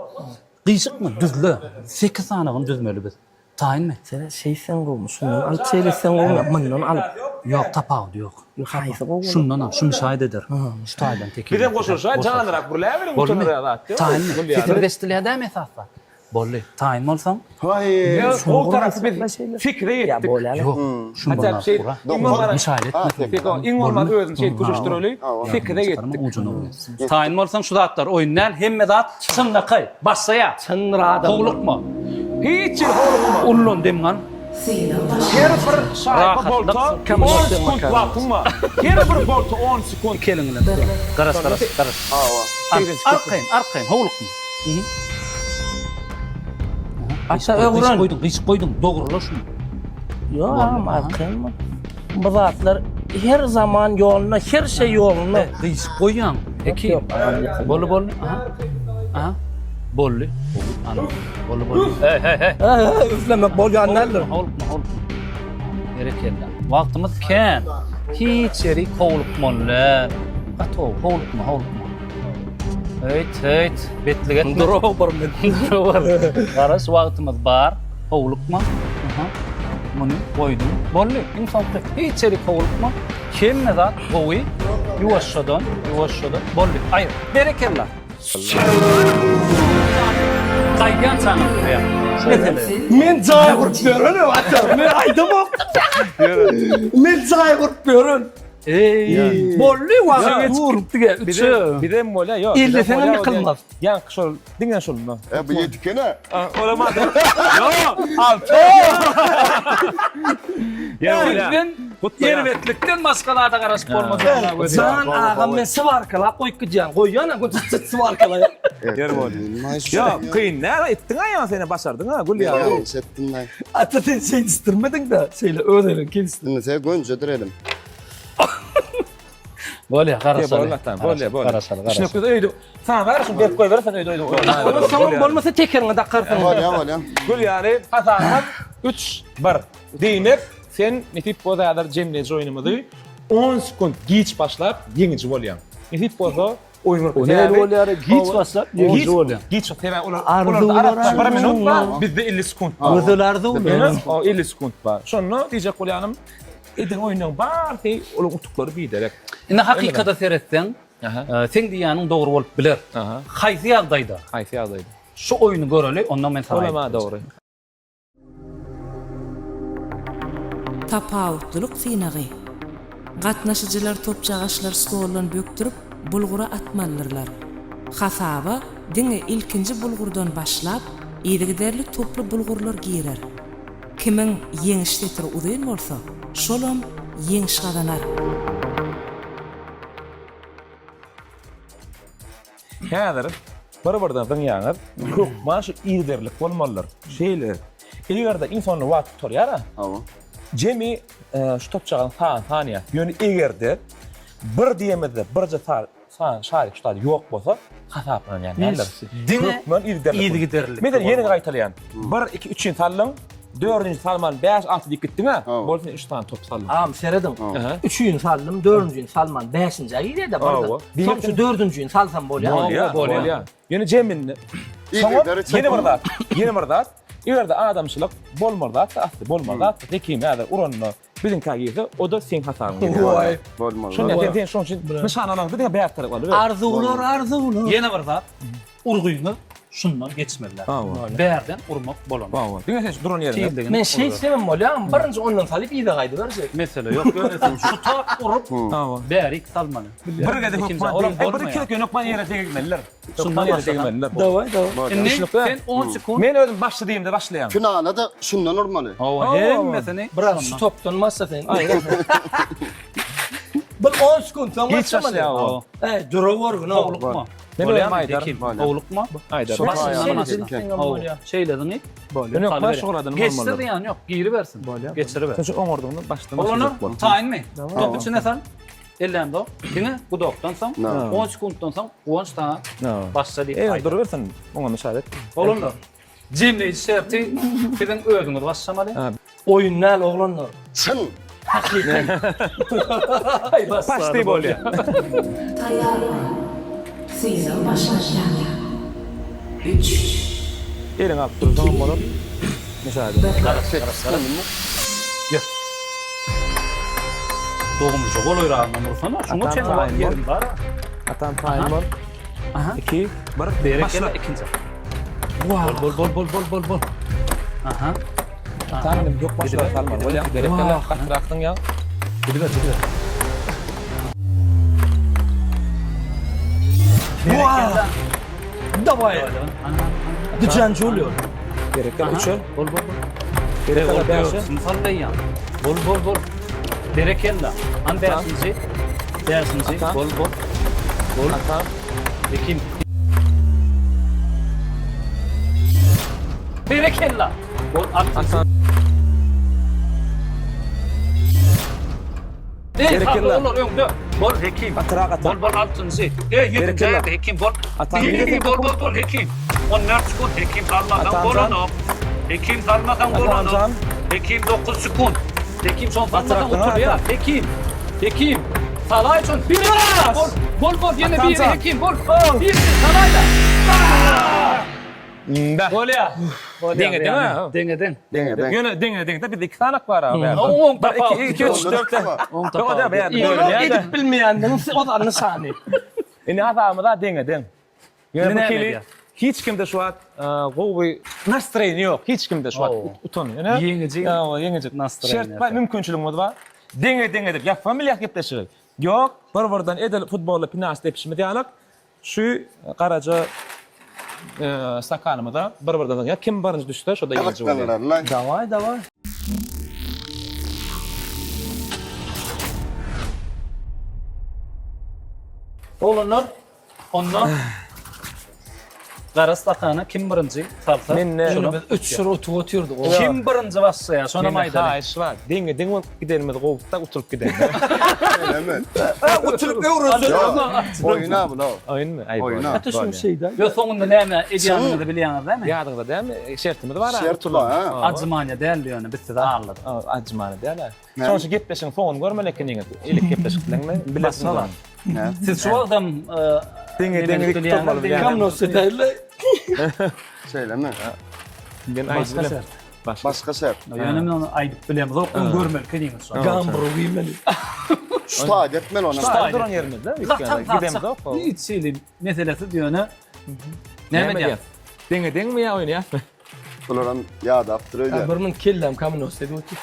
Gyşykma, düzle. Sekiz sanagyny düzmeli biz. Taýynmy? Sen şeýtseň gowumy? Şundan alyp şeýle etseň gowumy? Mundan alyp. Ýok, tapawudy ýok. Ýok, haýsy gowy? Şundan al, şu müşahit eder. Şu taýdan tekiz. Bizem goşulyşaý, janlyrak gürläberiň, Boldumy? utanara zat ýok. Taýynmy? Sesimiz eşidilýär dämi esasda? Boldy. Taýyn bolsaň. Haý. Gowy tarapy biz sekize ýetdik. Ýok. Şunu Hatta şey, iň bolmanda Müşahit etme. Iň bolmanda özüni şeýdip köşeşdireli. Sekize ýetdik. Taýyn bolsaň şu zatlar oýun däl, hemme zat çynlakaý. Başlaýar. Çynra adam. Howlukma. Hiç ýere howlukma. Ullan dem al. Her bir şaýba bolta 10 sekunt wagtyň bar. Her bir bolta 10 sekunt. Iki eliň bilen. Garaş, garaş, garaş. Arkaýyn, arkaýyn, howlukma. Aşa öwren. Gyşyk goýduň, gyşyk goýduň, dogrula şuny. Ýok, agam, arkaýyn bol. Bu zatlar her zaman ýolunda, her şey ýolunda. Gyşyk goýýaň. Peki. Boldy, boldy. Aha. Aha. Boldy. Ana. Boldy, boldy. Hey, hey, hey. Hey, hey, üflemek bolýan däldir. Howlukma, howlukma. Berekella. Wagtymyz kän. Hiç ýeri howlukmaly däl. Gaty gowy, howlukma, howlukma. Heýt, heýt, betlik etme. Dur bir minut. Dur. Garaş, wagtymyz bar. Howlukma. Aha. Muny goýdum. Boldy. Iň soňky hiç ýeri howlukma. Hemme zat gowy. Ýuwaşjadan, ýuwaşjadan. Boldy. Aýyr. Berekella. Gaýdýan çaňa tutýar. Şu mesele. Men jaý gurup ýören ata. Men aýdamok. Men jaý gurup ýören. Eý. Boldy wagt dur. Üçe. Bizem bolýar, ýok. Elleseň hem ýykylmaz. Ýaňky şol, diňe şolunda. E bu ýetikene. Olamady. Ýok, alty. Sizden erbetlikden başga zada garaşyp bolmaz. Jan agam men swarkalap goýup gidýän. Goýýan ha, çıt çıt swarkalaýan. Ýer boldy. Ýok, kyn näme etdiň aýa sen başardyň ha, gül ýaly. Ýalňyş etdim ben. Ata sen şeýdisdirmediň de, şeýle öz eliň kesdi. Indi sen gönjedir elim. Bolýar, garaşaly. Bolýar, bolýar, bolýar. Garaşaly, garaşaly. Şunu öýde Sana ver şunu berip goýbersen öýde öýde Ondan soň bolmasa tekeriňe dakarsyň. Bolýar, bolýar. Gül ýaly hasabymyz 3 1. Diýmek, sen nesip bolsa häzir jemleýji oýnumyzy 10 sekunt giç başlap ýeňiji bolýaň. Nesip bolsa oýun bolup O nähili bolýar? Giç başlap ýeňiji bolýaň. Giç sebäbi olar olarda arasynda 1 minut bar, bizde 50 sekunt bar. Gözel arzuwlar. O 50 sekunt bar. Şonda diýjek bolýanym eden oýnuň barysy olaryň utuklary biderek. Indi hakykata seretseň, Seň diýýäniň dogry bolup biler. Haýsy ýagdaýda? Haýsy ýagdaýda? Şu oýny göreli, ondan men saňa Olam-a dogry. Tapawutlylyk synagy. Gatnaşyjylar topjagaçlary stoldan bökdürip, bulgura atmalydyrlar. Hasaba diňe ilkinji bulgurdan başlap, yzygiderli toply bulgurlar girer. Kimiň ýeňiş setiri uzyn bolsa. şolam ýeňiş gazanar. Häzir bir-birden zyňýaňyz, hökman şu yzygiderlilik bolmalydyr. Şeýle. Eger-de iň soňunda wagt gutarýar-a. Hawa. Jemi şu topçagazyň sanyny sanýar. Ýöne eger-de bir diýemizde birje sany şarik şu zat ýok bolsa, hasaplanýan däldir. Diňe Hökman yzygiderlilik. yzygiderlilik Meselem, ýene bolmaly. gaýtalaýan. 1, 2, 3-ni saldyň, dördünji salman 5, 6 diýip gitdiň-ä, bolsun 3 sany top saldyň. Agam serediň. Üçüni saldym, dördünjini salman, bäşinjä girýär-de Hawa. birden. Soň şu dördünjini salsam bolýar. Bolýar, bolýar. Ýöne jeminde. Soňam ýene bir zat, ýene bir zat. Eger-de adamçylyk bolmaly zat-da asly bolmaly zat. Hekim häzir uranda biziňkä girse, o-da seň hasabyňa girýär. Waý. Bolmaly. Şonda sen sen şonuň üçin nyşan alaňda diňe bäş tarap alyber. Arzuwlar, arzuwlar. Ýene bir zat, urgyňyz şundan geçmeliler. Bärden urmak bolanok. Hawa. Diňe sen şu duran ýeriňde. Tizligini Men şeýtsemem bolýar, birinji ondan salyp yza gaýdyberjek. Mesele ýok, ýöne sen şu tap urup, bärik salmaly. Bir gezek hökman, bir iki gezek hökman ýere degmelidir. Şundan ýere degmelidir. Daway, daway. Indi sen 10 sekund. Men özüm başla diýemde başlaýan. Finala-da şundan urmaly. Hawa, hemmesini Biraz şu topdan başla sen. Bir 10 sekund soň başlamaly. Ey, dura gör, Howlukma. Men özüm aýdaryn. Howlukma. Aýdaryn. Şeýle zyňyp. Bolýar. Öň baş ugradyn Geçse zyýan ýok, giribersin. Geçiriber. Sen şu oňardygyny başdan Oglanlar, taýynmy? Top içine sal. Ellämzok. Diňe gudokdan soň, 10 sekuntdan soň Guwanç saňa başla diýip aýdar. Eý, durubersin. Oňa müsaade et. Oglanlar, jemleýji şerti siziň özüňiz başlamaly. Oýun däl oglanlar. Çyn. Hakyky. Paşti bolýar. Taýýar boluň. Synag başlanýar. Üç. Eliňi alyp dursaňam bolar. Müsaade. Ýör. Dogumlyja golaýragyndan ursana. Şuňa çenli wagt ýerim bar. Atam taýyn bol. Aha. 2 1 Berekella ikinji. Bol bol bol bol bol bol bol. Aha. Atam indi yok başlara salma. Bolýar. Berekella gatyraksyň ýa. Gidiber, gidiber. Berekella. Daway. Düçençi bolýar. Berekella üçe. Bol bol bol. Berekella bäşe. Sallaýan. Bol bol bol. Berekella. An bäşinji. Bäşinji. Bol bol. Bol. Atam. Ekim. Berekella. Bol altynjy. Berekella. Olar öňde. Bol Hekim. Atyrak ata. Bol bol altynjy. E ýedinji Berekella. aýda Hekim bol. Atam Bol bol bol Hekim. 14 sekund Hekim salmasaň Atamjan. bolanok. Hekim salmasaň bolanok. Atamjan. Hekim 9 sekund. Hekim şon salmasaň Atyrak oturýar. Hekim. Hekim. Salaý şon. Bir bol. Bol bol ýene biri Atamjan. Hekim bol. Bir salaý da. Nda. Bolýar. Deňe deň ha. Deňe deň. Deňe deň. Ýöne deňe deň-de bizde 2 sanak bar ha. Oň 1 2 2 3 4. Oň Oň tapawudy. Olar edip bilmeýändigiň o da nyşany. Indi hasabymyz-a deňe deň. Ýöne bu Näme hili edýär? hiç kimde şu wagt gowy nastroýeniýa ýok. Hiç kimde şu wagt utan. Ýöne Ýeňiji ýeňiji nastroýeniýa. Şert bar, mümkinçiligimiz bar. Deňe deň edip ýapman bilýäs gepleşigi. Ýok, bir-birden edil futbolda penalti depişimiz ýalyk şu garaja stakanymyza bir-birden zyňýar. Kim birinji düşse, şo-da ýeňiji bolýar. Gyzyklanarlar. Daway, daway. Oglanlar, Onda gara stakana kim birinji salsa, Mende şolam Biz üç şur otup otyrdyk. Kim birinji başlaýar, şonam Mende aýdaly. haýyş bar. Deňe deň bolup gidenimiz gowuda utulyp gidenler. Öylemi? Oturyp öwrensin. Oýna bu la. Oýunmy? Aý Oýna. bolýar. Hatta şunu şeyde. Ýok, soňunda näme edýäniňizi bilýäňiz dämi? Ýadyňyzda dämi? Şertimiz bar. Şert bar, ha. Ajymanya däldi ýöne biz sizi aldadyk. Ajymany däl. Şonuň üçin gepleşigiň soňuny görmeli ekeniňiz. Elek gepleşik bilenmi? Bilersiňiz ony. Siz şu wagtam Deňe deňlik tutmaly bilýän. Kamno sedäýle. Şeýlemi? Men Başga aýdyp şert. Başga. Başga şert. Ýöne men ony aýdyp bilemzok, öň görmeli ekeniňiz şony. Gamburg iýmeli. Şu taýda etmeli ony. Şu duran ýerimizde. Gidemzok. Hiç hili meselesiz ýöne. Näme diýýär? Deňe deňmi ýa oýnaýasmy? Bularam ýadapdyr öýdýän. Bir minut kelläm kamnos edip otyr.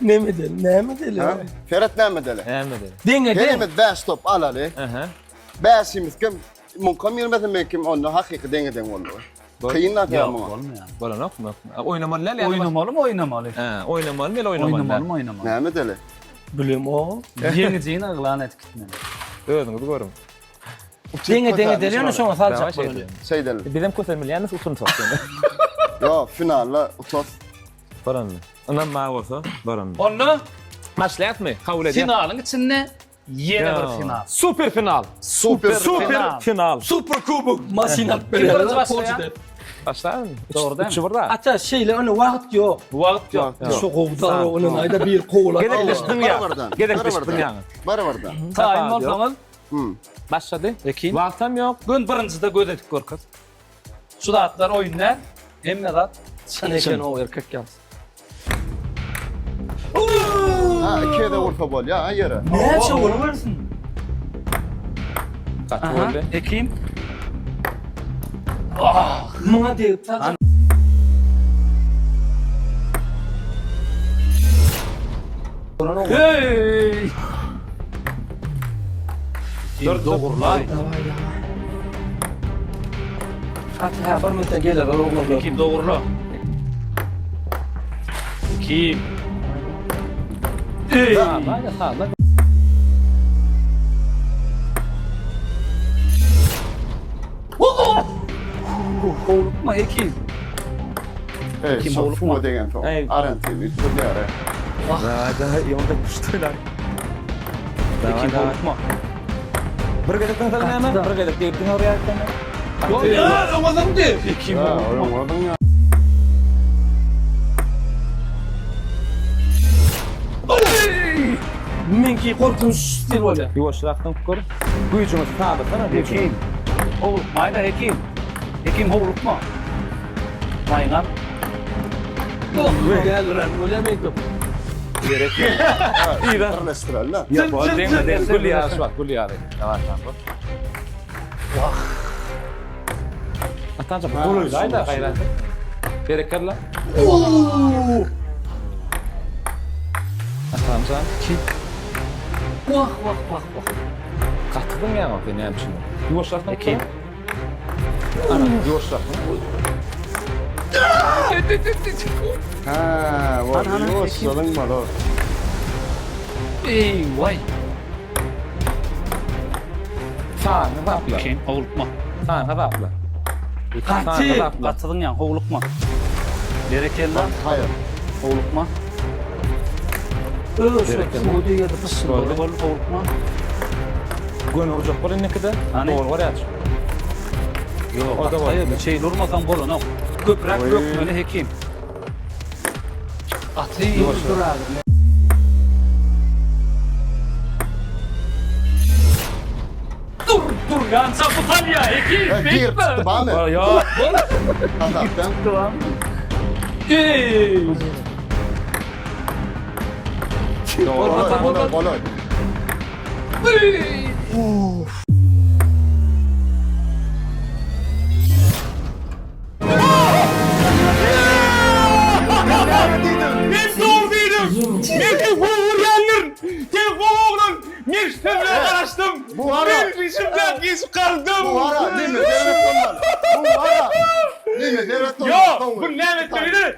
Näme edeli? Näme edeli? Ha? Seret näme edeli? Näme edeli? Deňe deň. Herimiz 5 top alaly. Aha. Bäşimiz kim? Muňkam girmesin men kim onda hakyky deňe deň boldy. Kyn zat ýa Ýok, muňa. bolmaýar. Bolanokmy? Oýnamaly däl ýa? Oýnamalymy, oýnamaly. Hä, oýnamalymy ýa oýnamaly däl? Oýnamalymy, oýnamaly. Näme edeli? Bilemok. Ýeňijini yglan edip gitmeli. Özüňiz görüň. Deňe deňe edeli ýöne şoňa saljak Dawaý bolaly. şeýdeli. Şeýdeli. Bizem kösenbilýänis utunsak ýöne. Ýok, finalda utas. Bolanmy? Ynam bar bolsa, bolanmy? Onda Başlaýasmy? Kabul edýär. finalyň içinde ýene bir final. Super final. Super Super final. Super kubok maşyn alyp Kim birinji berýär. başlaýar? Başlaýarmy? Dogry däl. Üçi bir da. Ata şeýle ony wagt ýok. Wagt ýok. Şu gowy da ony aýda bir kowla. Gezekleşip diňýär. Barabardan. Gezekleşip diňýär. Barabardan. Taýyn bolsaňyz, Başlady. Ekin. Wagtam ýok. Gün birinjide göz edip görkez. Şu zatlar oýun däl. Hemme zat Çyn eken o erkek ýaly. Ha, iki ýere ursa bolýar, ha ýere. Näçe bolubersin? Gaty boldy. Ekin. Muňa degip saljak. Hey! Dur dogurlay. Gaty ha bir minutdan geler oglanlar. Kim dogurla? Kim? Ey! Sazla, sazla. Howlukma Ekin. Ey, Kim şu howlukma? suwa degen soň. Ey. Arantini üýtgedýär. Da, da, ýolda puştoýlar. Ekin howlukma. Bir gezek diňseň näme? Bir gezek diýip diňe urýar sen. Ýa, oňa Ekin Ha, howlukma. oňa ya. Meňki korkunç stil bolýar. Ýuwaşrak diňip gör. Güýjüňi sabysana güýjüňi. Ekin. Howlukmaýda Ekin. Ekin howlukma. Maýňap. Gel bolýar meňki. Birleşdirelim. Ýa, deňme deň gül ýaly şu wagt gül ýaly. Ýawaş ýawaş. Wah. Atanca golaýlaý-da gaýrat. Berekella. Atamjan. Wah wah wah wah. Gaty diňýäň sen näme üçin? Ýuwaşrak Ekin. Ana, ýuwaşrak. Ha, ýuwaşladyň malo. Ey vay. Sany zapla. Ekin howlukma. Sany zapla. Gaty. Zapla. Gatydyň ýa howlukma. Berekella. Haýyr. Howlukma. Öz şu diýdi pyşyl. Bol bol howlukma. Göni urjak bol indikide. Hani? Dogry barýar. Ýok, O da hayır, şeýle urmasaň bolanok. Köpräk bökmeli hekim. Gaty durar. Dur, dur, ýança bu talýa, hekim. Gir çykdy bamy? Ýok, bol. Hasapdan. Ey! Golaý, golaý, golaý. Men dogry diýdim. Men sen gowy urýandyr. Sen gowy oglan. Men sen bilen garaşdym. Bu ara. Men şimdiden geç kaldym. Bu ara, nime devlet olmaly. Bu ara. Nime devlet olmaly. Yo, bu näme etmeli?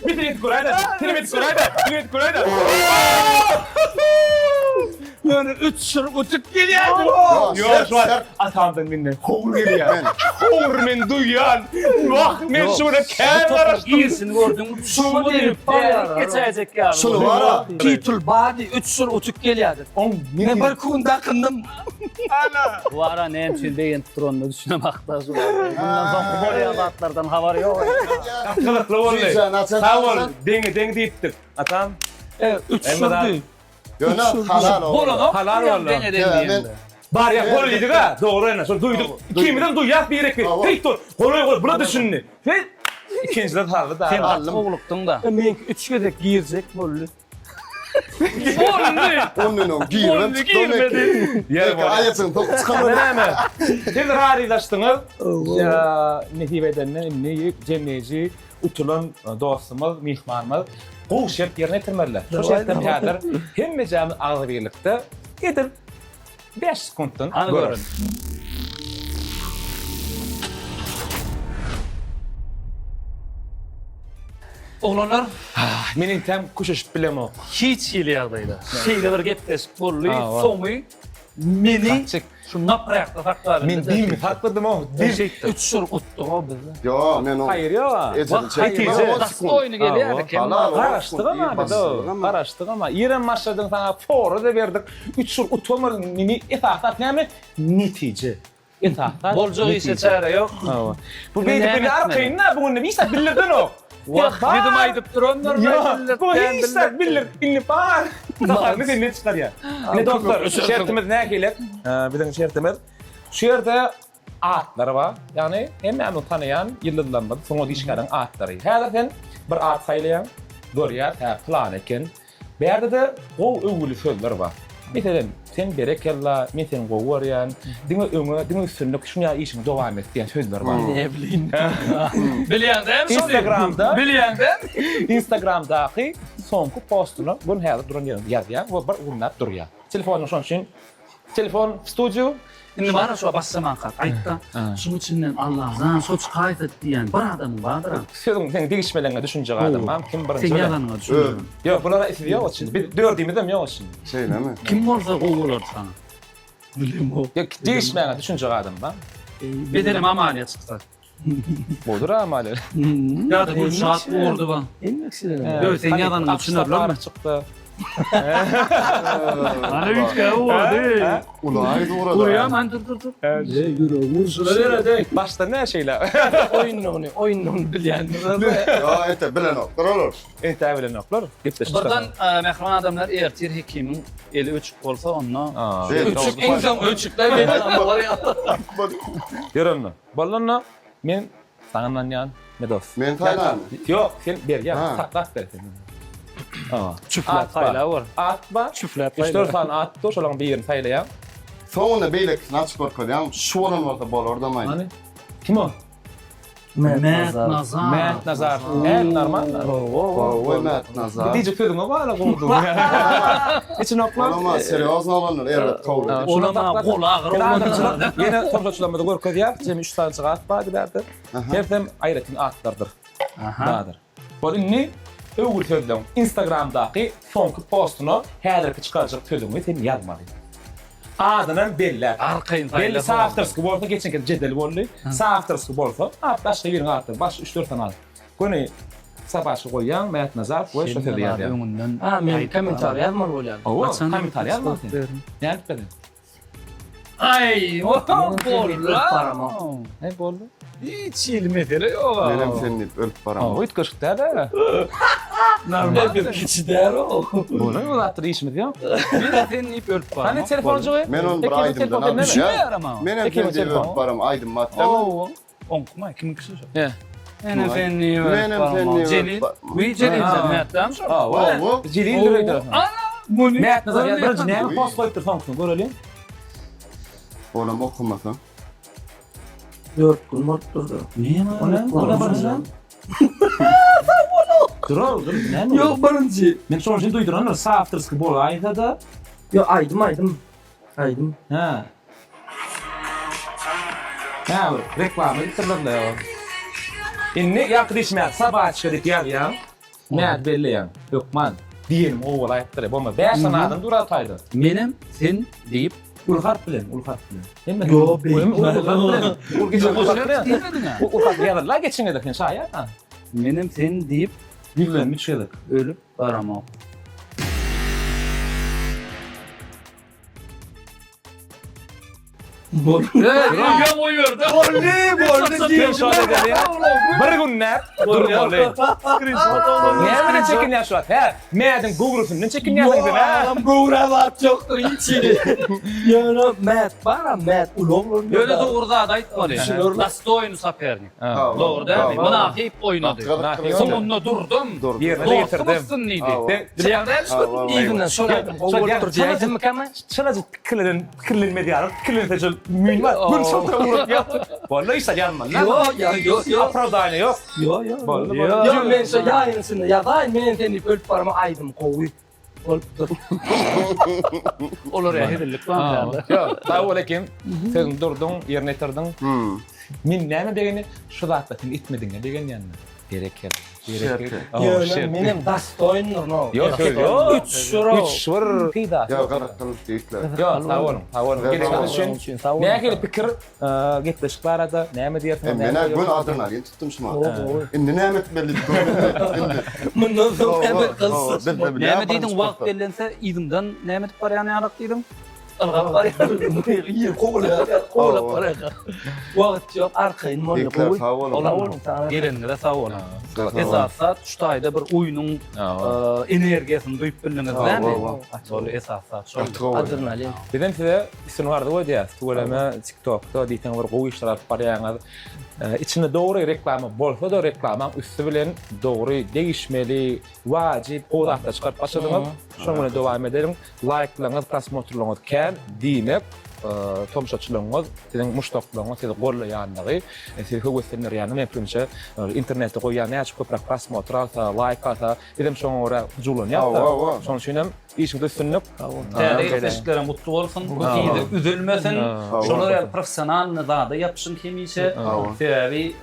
Bir tane göräýde. Bir tane göräýde. Bir tane göräýde. Ýöne üç şyr uçup gelýär. Ýok, şu an atamdan menden howur gelýär. Howur men duýýan. Wah, men şuna kän garaşdym. Girişini gördüň, şuňa diýip geçäýjek ýaly. Şuny bara. Titul bady 3 şyr uçup gelýärdi. Men bir kun dakyndım. Bu ara näme üçin begenip duranyna düşünemakda şu. Bundan soň bolýan zatlardan habar ýok. Gyzykly boldy. Jüýjäni açan Sag bol. açan. Deňi deň diýipdik. Atam. 3 Emma da- şyrdy. Ýöne halal oldu. Bolanok. Halal boldy. Deňe deň Ýa, men- diýende. Bar ýa gol diýdik ha. Dogry ene. Şol duýduk. Ikimizem duýýas bir iki. Hawa. Tek dur. Golaý gol. Bula düşündi. Sen ikinjiden saldy da. Sen gaty Aldym. howlukdyň da. Meňki 3 gezek girjek boldy. Boldy. Ondan öň girmem Boldy, çykdy. girmedi. Ýer Ýeke boldy. aýasyny sokup çykamady. Näme? Siz razylaşdyňyz. Ýa, nesip edende indi jemleýji utulan dostumyz, myhmanymyz gowy şert ýerine ýetirmeliler. Şu şertden häzir hemmejämiz agzybirlikde edil. 5 sekuntdan Hany göreris. Oglanlar Men entäm köşeşip bilemok. hiç hili ýagdaýda şeýle bir gepleşik boldy. Hawa. Soňy meni Gaçyk. şu naprakda saklap Men dilimi sakladym o. Dil. Üç şur utduk o bizde. Yo men o. Haýyr ýok. Ejemi çektim. Netije. On sekund. Oýny gelýär eken. Halal. Garaşdyk ama biz o. Garaşdyk ama. Irem başladyň saňa fora da berdik. Üç şur utamadyň. Nini esasy zat näme? Netije. Esasy zat. Boljak işe çäre ýok. Hawa. Bu Indi beýdip näme beni etmeli? arkaýyn-da bu günde hiç zat bildirdenok. Wah, dedim aýdyp durandyr. Ýok, bu hiç zat bildir. Indi bar. Gaharyny senden çykarýar. Indi dostlar, şertimiz nähili? Biziň şertimiz şu ýerde atlar bar. Ýagny hemmämiz tanaýan ýyldyzlarymyz, sungat işgäriniň atlary. Häzir sen bir at saýlaýaň, görýäs, hä, pylan eken. Bärde-de gowy öwgüli sözler bar. Meselem, sen berekella, men seni gowy görýän, diňe öňe, diňe üstünlik, şuny ýaly işiňi dowam et diýen sözler bar. Ne bileyim. Bilýäň dämi şony? Instagramda Bilýäň dämi? Instagramdaky soňky postuna gün häzir duran ýeriňde ýazýaň we bir günläp durýar. Telefonyň şonuň üçin telefon w studiýu. Indi bar-a şo başlamankak aýtda, şuň içinden Allajan şo çykaýsa diýen bir adamyň bardyr-a. Sözüň seň degişmeleňe düşünjek adam barmy? Kim birinji Seň bilen? ýazanyňa düşünjek. Ýok, bulara siz ýok içinde. Biz dördimizem ýok içinde. Şeýlemi? Kim bolsa gowy bolardy saňa. Bilemok. Ýok, degişmäňe düşünjek adam bar. Bedenem Amalia çyksa. Bodur Amalia. Ýa-da Gülşat bordy ba. Hemme kişiler. Ýok, seň ýazanyňa düşünerlermi? Çykdy. Ana üç boldy. Ulaý dura. Urýam, han dur dur dur. Ýüregim urşular. Başda ne şeýle? Oýnuny, oýnuny bilýändir. Ýa ete bilenok. Dur Ete bilenoklar. Gepleşik. Birden mähriban adamlar ertir hekimiň eli öçük bolsa onda Öçük iň soň öçükler men Ýör onda. Bolanda men saňa ynanýan Medos. Men saýlan. Ýok, sen berýän, saklap ber sen. Çüfläp saýla bor. At bar. Çüfläp saýla. 3-4 sany at dur, şolaryň birini saýlaýaň. Soňunda beýlekisini açyp görkezýäň. Şu bolan bolsa bolar-da maý. Hany? Kim o? Mät Nazar. Mät Nazar. Mät normal. Gowy Mät Nazar. Diýjek sözüňe bar, gowudygy. Içine okla. Olama serýozny olanlar erbet gowy. Olama gol agyr olanlar. Ýene tomaşaçylarymyza görkezýär. Jemi 3 sany at bar bärde. Hersem aýratyn atlardyr. Bardyr. Bol indi öwgüli sözleň Instagramdaky soňky postuna häzirki çykarjak sözüňi sen ýazmaly. Adynam belläp. Arkaýyn saýla. Belli soawtorskiý bolsa geçenki jedel boldy. Soawtorskiý bolsa at başga biriň ady baş 3-4 sany at. Göni Sapaşy goýýaň Mätnazar we şo sözi ýazýaň. Öňünden. Ha men kommentariý ýazmaly bolýan. Hawa, kommentariý ýazmaly sen. Nädip bilen? Aý, boldy. Ne boldy? Hiç hili mesele ýok. Menem sen diýip ölüp baram. Hawa, üýtgeşik däl-ä. Normal bir kiçi däl o. Bolar, o zatlar işimiz ýok. Men sen diýip ölüp baram. Hany telefonjygy? Men onu bir aýdymdan alyp Düşünmeýärem ama. Menem sen diýip ölüp baram aýdym batdamy? Hawa. Oňkuma kimiňkisi şo? He. Menem sen diýip ölüp Menem sen diýip Jelil. Wiý Jelil sen nätdämi şo? Hawa. Jelil öýdür. Ana, muny. Mätnazar ýa birinji näme post goýupdyr soňkusyny göreliň. Olam okumasa. 4 gün bolup durdy. Näme? Ola birinji. Dur, dur, näme? Ýok birinji. Men şonuň üçin duýdurandyr, soawtorskiý bolaýsa-da. Ýok aýdym aýdym. Aýdym. Hä. Hä, reklama edipdirler-le. Indi ýaňky diýşim ýaly sobaçka diýip ýazýaň. Nädip belleýäň? Hökman diýenim gowy bolaýypdyr. Bolmasa 5 sany adam dur taýda. Menem sen diýip uly harp bilen, uly harp bilen. Hemme Ýok, uly harp bilen. Ul geçen uly harp bilen. Diýmediň-ä. Uly harp ýazyldy geçen gezek sen şaýat. Menem sen diýip ýüzlendim üç gezek. Ölüp baramok. Boldy, boldy Bir günläp durmaly. Nämeden çekinýär şu wagt? Hä? Mädiň göwresinden çekinýärsiň sen, hä? Adam göwrä zat ýokdur hiç hili. Ýöne Mät bar, Mät uly oglan. Ýöne dogry zat aýtmaly. Dostoýny sopernik. Dogry dälmi? Mynasyp oýnady. Soňunda durdum. Ýerine Dostum getirdim. ysyn diýdi. Bilýäň dälmi şony? Yzyndan şol aýdym gowy bolupdyr diýäýdimmikä men? Çalaja pikirlenen, pikirlenmedi ýaly, pikirlense şol müýn bar. Gün şol urup ýatdy. Boldy işe ýazmaly. Ýok, ýok, ýok, ýok. Opravdaniýa ýok. Ýok, ýok. Boldy, boldy. Ýok, men şo ýaýyň içinde ýazaýyn, men seni diýip ölüp barma aýdym gowy. bolupdyr. Olar ýa hezillik bardy. Ýok, sag bol Ekim. Sözüňde durduň, ýerine ýetirdiň. Men näme begenýän? Şu zatda sen etmediňe begenýän men. Berekella. Şerti. Ýöne menem dastoýndyr no. Ýok, söz ýok. Üç şura. Üç bir peýdasy. Ýok, gyzykly diýipler. Ýok, sag boluň. Sag boluň. Gelişiňiz üçin. Üçin sag boluň. Nähili pikir gepleşik barada näme diýersiňiz? Men-ä gün adrenalin tutdum şuma. Indi näme etmeli diýip indi. Mundan soň näme kylsyn? Näme diýdiň wagt bellense yzyňdan näme edip barýan ýalak diýdiň? Ylgap barýan. Ýer kowalap, kowalap barýan. Wagt ýok, arkaýyn boldy. Sag boluň. Sag boluň. Geleniňize sag boluň. Esasy zat şu taýda bir oýnuň energiýasyny duýup bildiňiz dämi? Şol esasy zat şol. Adrenalin. Bizem size üstünlik arzuw edýäs. Tüweleme TikTokda diýseň bir gowy işler alyp barýaňyz. Içinde dogry reklama bolsa-da reklamaň üsti bilen dogry degişmeli, wajyp gowy zatlar çykaryp başladyňyz. Şonuň bilen dowam edeliň. Laýklaryňyz, prosmotrlaryňyz kän, diýmek, tomaşaçylaryňyz, siziň muşdaklaryňyz sizi gollaýanlygy, sizi höweslendirýänligi meň pikirimçe, internetde goýýan näçe köpräk prosmotr alsa, laýk alsa, bizem şoňa görä hyjuwlanýarys-da. Şonuň üçin hem işiňizde üstünlik. Täze gepleşiklerem gutly bolsun, yzy üzülmesin. Şolar ýaly professionalnyý zada ýapyşyň hemişe. Sebäbi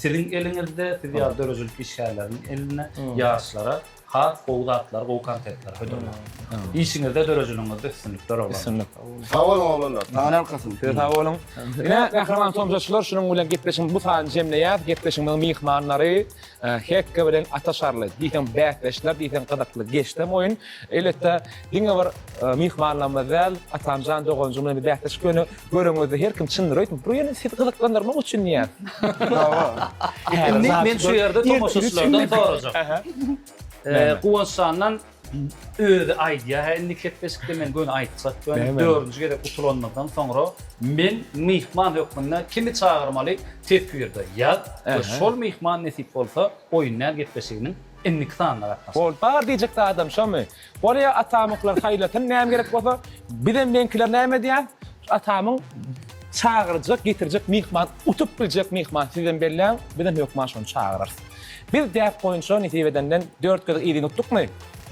siziň eliňizde, siz ýaly döredijilik işgärleriniň elinde ýaşlara Has gowy zatlary, gowy kontentleri hödürläň. Işiňizde, döredijiligiňizde üstünlikler oglanlar. Üstünlik. Sag boluň oglanlar. Taňry ýalkasyn. Size sag boluň. Ine, mähriban tomaşaçylar, şunuň bilen gepleşigimizi bu sany jemleýäs. Gepleşigimiziň myhmanlary Hekge bilen Ata Şarly. Diýseň bäsdeşler, diýseň gyzykly geçdem oýun. Elbetde, diňe bir myhmanlarymyz däl, Atamjan doganjygym bilen bir bäsleşik ýöne göreňizde her kim çyndyr öýtme. Bu ýöne sizi gyzyklandyrmak üçin diýýän. Indi men şu ýerde tomaşaçylardan sorajak. Guwançjandan özi aýdýar, hä indi gepleşikde men göni aýtjak. Ýöne dördünji gezek utulanymyzdan soňra men myhman hökmünde kimi çagyrmaly teswirde ýaz we şol myhman nesip bolsa Oýun däl gepleşiginiň indiki sanyna gatnaşar. Bol bar diýjek zadam şomy. Bolýa atamyňkylar saýlasyn näme gerek bolsa bizem meňkiler näme edýäs şu atamyň çagyrjak getirjek myhman utup biljek myhman sizem belläň bizem hökman şony çagyrarys. Biz däp boýunça nesip edenden dört gezek yzyny utdukmy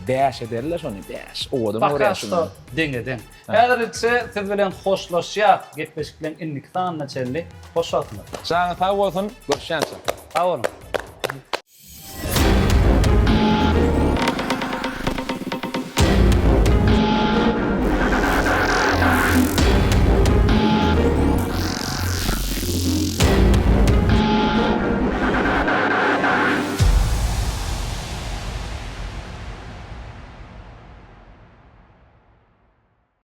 bäş ederler şony bäş owadan Poka şto deňe deň. Häzirlikçe siz bilen hoşlaşýas gepleşikleň indiki sanyna çenli hoş wagtyňyz. Janyňyz sag bolsun görüşýänçä. Sag boluň.